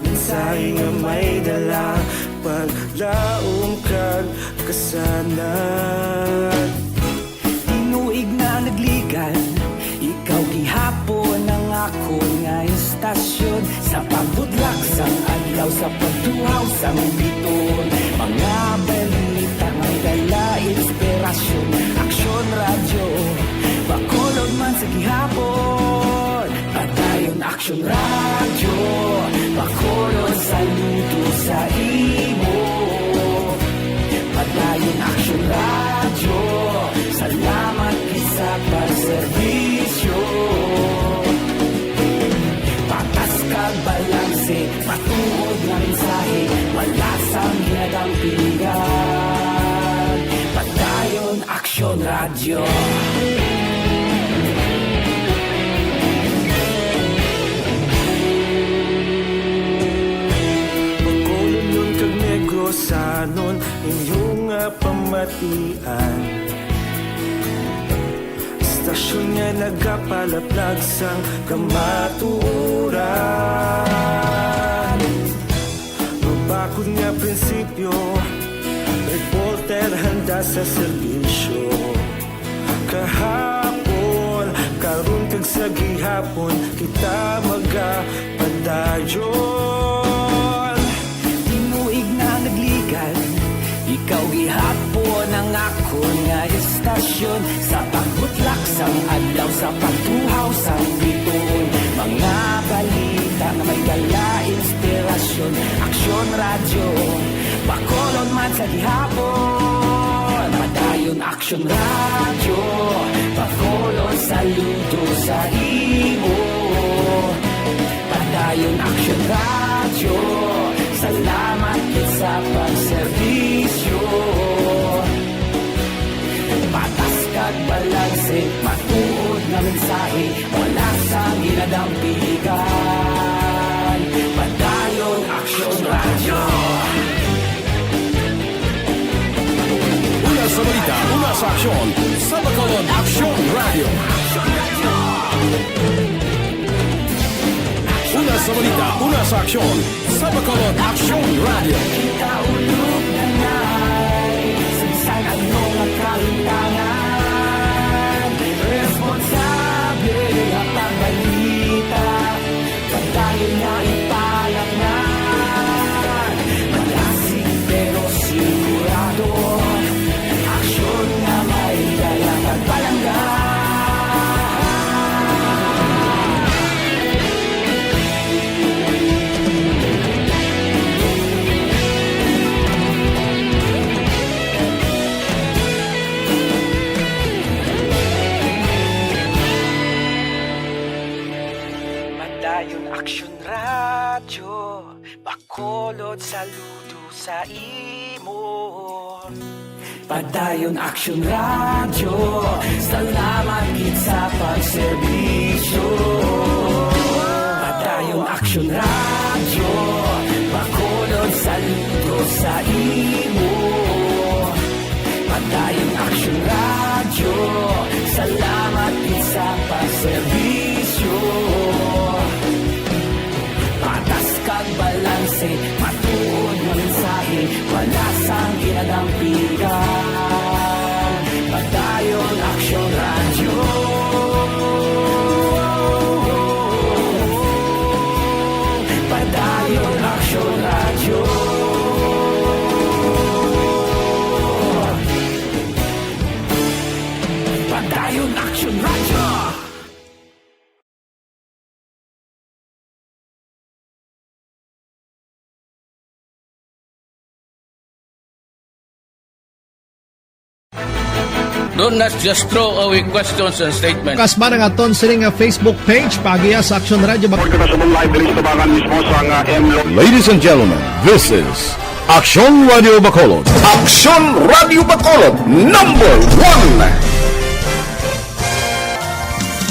Mensahe nga may dala, paglaom kag kasanag. Tinuig na nagligan, ikaw gihapon ang akon nga istasyon. Sa pagbutlak sang adlaw, sa pagtuhaw sang biton, mga balita may dala inspirasyon. Aksyon Radyo, Bacolod man sa gihapon. Padayon Aksyon Radyo, Bacolod, saludo sa imo. Padayon Aksyon Radyo, salamat gid sa pagserbisyo. Patas kag balanse, matuod nga mensahe, wala sang ginadampigan. Padayon Aksyon Radyo. Bacolodnon kag Negrosanon, inyo nga pamatian. Istasyon nga nagapalaplag sang kamatuoran. Mabakod nga prinsipyo, reporter handa sa serbisyo. Kahapon, karon kag sa gihapon, kita magapadayon. Tinuig na nagligan, ikaw gihapon ang akon nga istasyon. Sa pagbutlak sang adlaw, sa pagtuhaw sang biton, mga balita nga may dala inspirasyon. Aksyon Radyo, Bacolod man sa gihapon. Padayon Aksyon Radyo, Bacolod, saludo sa imo. Padayon Aksyon Radyo, salamat gid sa pagserbisyo. Patas kag balanse, matuod nga mensahe, wala sang ginadampigan. Padayon Aksyon Radyo. Una sa balita, una sa aksyon, sa Bacolod Aksyon Radyo. Una sa balita, una sa aksyon, sa Bacolod Aksyon Radyo. Kita ulog na ngay, sa bisan ano nga kalimtangan, responsable nga pagbalita. Padayon nga ipalapngan, malasig pero sigurado, aksyon nga may dala kag palangga. Padayon Aksyon Radyo, Bacolod, saludo sa imo. Padayon Aksyon Radyo, salamat gid sa pagserbisyo. Padayon Aksyon Radyo, Bacolod, saludo sa imo. Padayon Aksyon Radyo, salamat gid sa pagserbisyo. Patas kag balanse, matuod nga mensahe, wala sang ginadampigan. Padayon Aksyon Radyo. Padayon Aksyon Radyo. Padayon Aksyon Radyo. Do not just throw away questions and statements. Kas man ang aton sini nga Facebook page, paagiha sa Aksyon Radyo Bac- Report kita sa live diri sa tabangan mismo sa nga M Lo- Ladies and gentlemen, this is Aksyon Radio Bacolod. Aksyon Radio Bacolod, number one.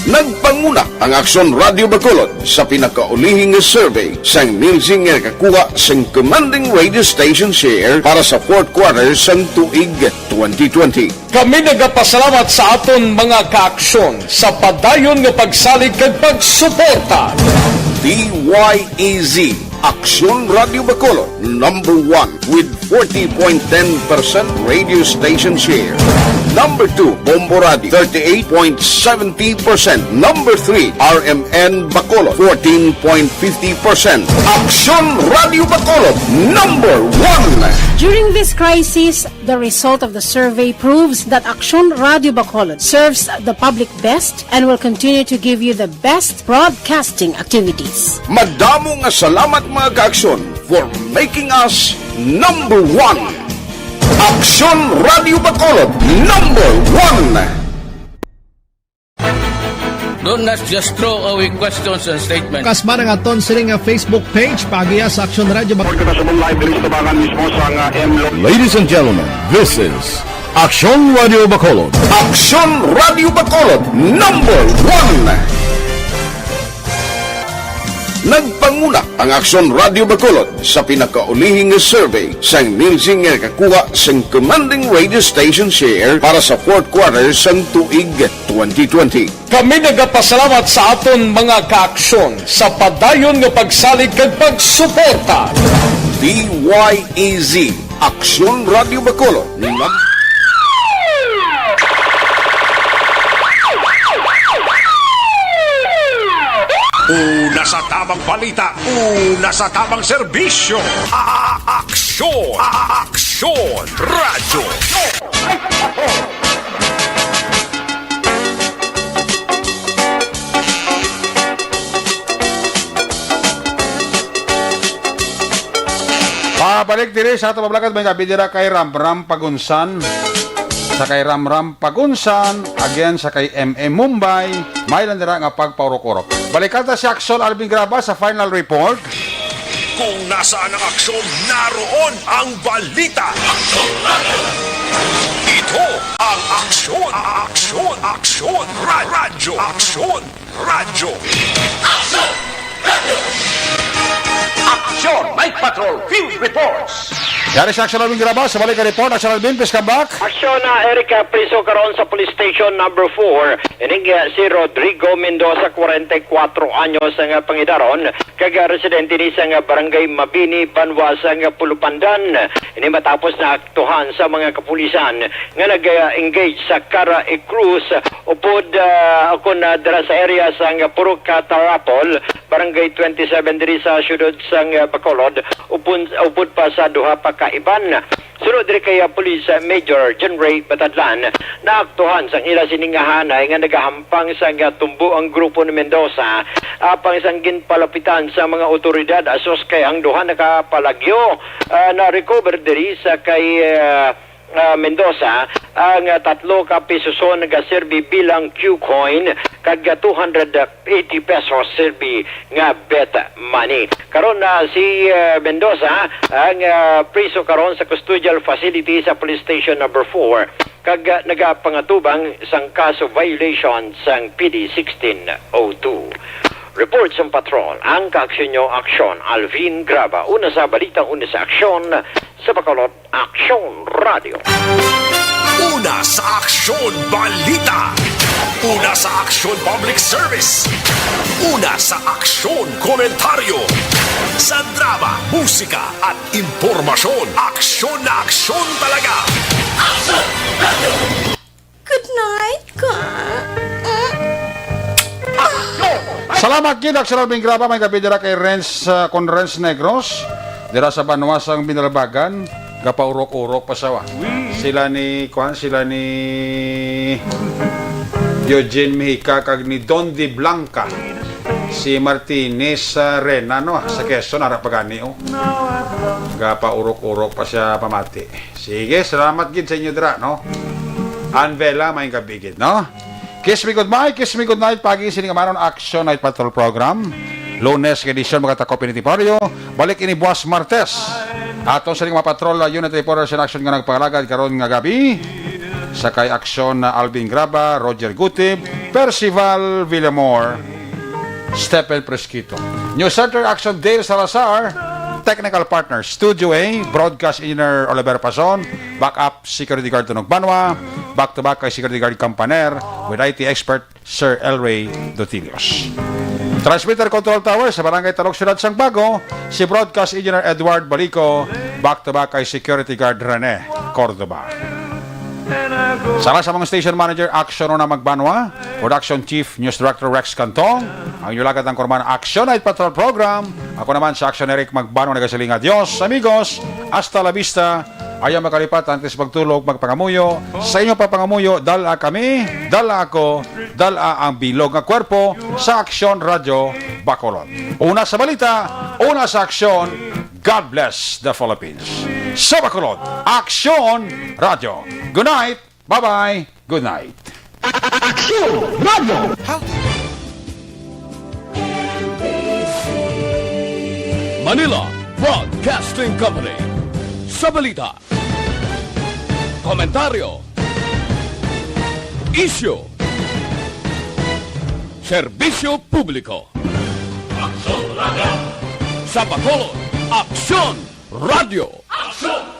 Nagpanguna ang Aksyon Radio Bacolod sa pinakaulihi nga survey sang Nielsen nga nakakuha sang commanding radio station share para sa fourth quarter sang tuig twenty twenty. Kami nagapasalamat sa aton mga kaaksyon sa padayon nga pagsalig kag pagsuporta. D Y E Z, Aksyon Radio Bacolod, number one with forty point ten percent radio station share. Number two, Bombo Radio, thirty-eight point seventy percent. Number three, R M N Bacolod, fourteen point fifty percent. Aksyon Radio Bacolod, number one. During this crisis, the result of the survey proves that Aksyon Radio Bacolod serves the public best and will continue to give you the best broadcasting activities. Madamo nga salamat, mga kaaksyon, for making us number one. Aksyon Radio Bacolod, number one. Don't not just throw away questions and statements. Kasmara nga aton sini nga Facebook page, paagiya sa Aksyon Radio Bacolod. Kita sa live, bilis tabangan mismo sa nga M Lo. Ladies and gentlemen, this is Aksyon Radio Bacolod. Aksyon Radio Bacolod, number one. Nagpanguna ang Aksyon Radio Bacolod sa pinakaulihi nga survey sang Nielsen nga nakakuha sang commanding radio station share para sa fourth quarter sang tuig twenty twenty. Kami nagapasalamat sa aton mga kaaksyon sa padayon nga pagsalig kag pagsuporta. D Y E Z, Aksyon Radio Bacolod. Una sa tamang balita, una sa tamang serbisyo. A-, a-, aksyon, a-, a-, aksyon, radyo. Pabalik diri sa ato pablakad, may gabi dira kay Ramram Pagunsan. Sa kay Ramram Pagunsan, again sa kay M M Mumbai, may lang dira nga pagpaurok-urok. Balikan ta si Aksyon Alvin Graba sa final report. Kung nasaan ang aksyon, naroon ang balita. Ito ang Aksyon, Aksyon, Aksyon, Ra-, Radyo, Aksyon, Radyo. Aksyon Night Patrol Field Reports. Yari sa Aksyon Alvin Graba, sa balik ang report, Aksyon Alvin, please come back. Aksyon na, Eric, ah, priso karon sa Police Station Number Four. Ining, ah, si Rodrigo Mendoza, forty-four anyos ang, ah, pangidaron, kag, ah, residente ni sa, ah, Barangay Mabini, Banwa sa, ah, Pulupandan. Ini matapos na aktuhan sa mga kapulisan nga nag-engage sa Cara y Cruz, upod, ah, kon, ah, dira sa area sang Purok Tarapol, Barangay twenty-seven diri sa siyudad sang, ah, Bacolod, upon, upod pa sa duha pa ka iban. Sunod diri kay, ah, Police Major John Ray Batadlan, naaktuhan sang ila sini nga hanay nga nagahampang sang, ah, tumbo ang grupo ni Mendoza, apang sang ginpalapitan sa mga otoridad asus kay ang duha nakapalagyo, ah, na-recover diri sa kay, ah, ah, Mendoza, ang, ah, tatlo ka pisuson nga serbi bilang Q-coin kag, ah, two hundred eighty pesos serbi nga bet money. Karon na si, ah, Mendoza ang, ah, priso karon sa custodial facility sa Police Station Number Four kag, ah, nagapangatubang sang kaso violation sang P D sixteen oh two. Report sang patrol, ang kaaksyon nyo, Aksyon Alvin Graba. Una sa balita, una sa aksyon, sa Bacolod, Aksyon Radio. Una sa Aksyon Balita. Una sa Aksyon Public Service. Una sa Aksyon Komentaryo. Sa drama, musika, at impormasyon. Aksyon na aksyon talaga. Aksyon Radio. Good night, ka. Salamat gid, Aksyon Alvin Graba, may gabi dira kay Renz, ah, kon Renz Negros, dira sa Banwa sang Binalbagan, gapaurok-urok pa sawa. Sila ni, kuan, sila ni Eugene Mejica kag ni Don De Blanca. Si Martinez, ah, Rena, no, sa Quezon, ara pa gani, oh. Gapaurok-urok pa siya pamati. Sige, salamat gid sa inyo dira, no? Anvela, may gabi gid, no? Kiss me goodbye, kiss me goodnight, pagi sini nga maron Action Night Patrol Program. Lunes nga edisyon, mga takop ini Tipario. Balik ini buwas Martes. Ato sa mga patrol, uh, unit reporter sa Action nga nagpangalagad karon nga gabi. Sa kay Aksyon na Alvin Graba, Roger Gutib, Percival Villamor, Stephen Presquito. News Center Action, Dale Salazar. Technical partner, Studio A, Broadcast Engineer Oliver Pason, Backup Security Guard Tunog Banwa, back to back kay Security Guard Campaner, with I T expert Sir Elray Dotilios. Transmitter Control Tower sa Barangay Talog, Siyudad sang Bago, si Broadcast Engineer Edward Balico, back to back kay Security Guard Rene Cordoba. Sala sa mga station manager, Action Rona Magbanwa, Production Chief, News Director Rex Cantong, ang inyong lagad ang kurman Action Night Patrol Program. Ako naman sa Action Eric Magbanwa, nagasiling, "Adios, amigos. Hasta la vista." Ayaw makalipat, antes magtulog, magpangamuyo. Sa inyo papangamuyo, dala kami, dala ako, dala ang bilog nga kwerpo sa Aksyon Radyo Bacolod. Una sa balita, una sa aksyon. God bless the Philippines. Sa Bacolod, Aksyon Radyo. Good night. Bye-bye. Good night. Aksyon Radyo. Manila Broadcasting Company. Sa balita, komentaryo, isyu, serbisyo publiko. Aksyon Radyo. Sa Bacolod, Aksyon Radyo. Aksyon!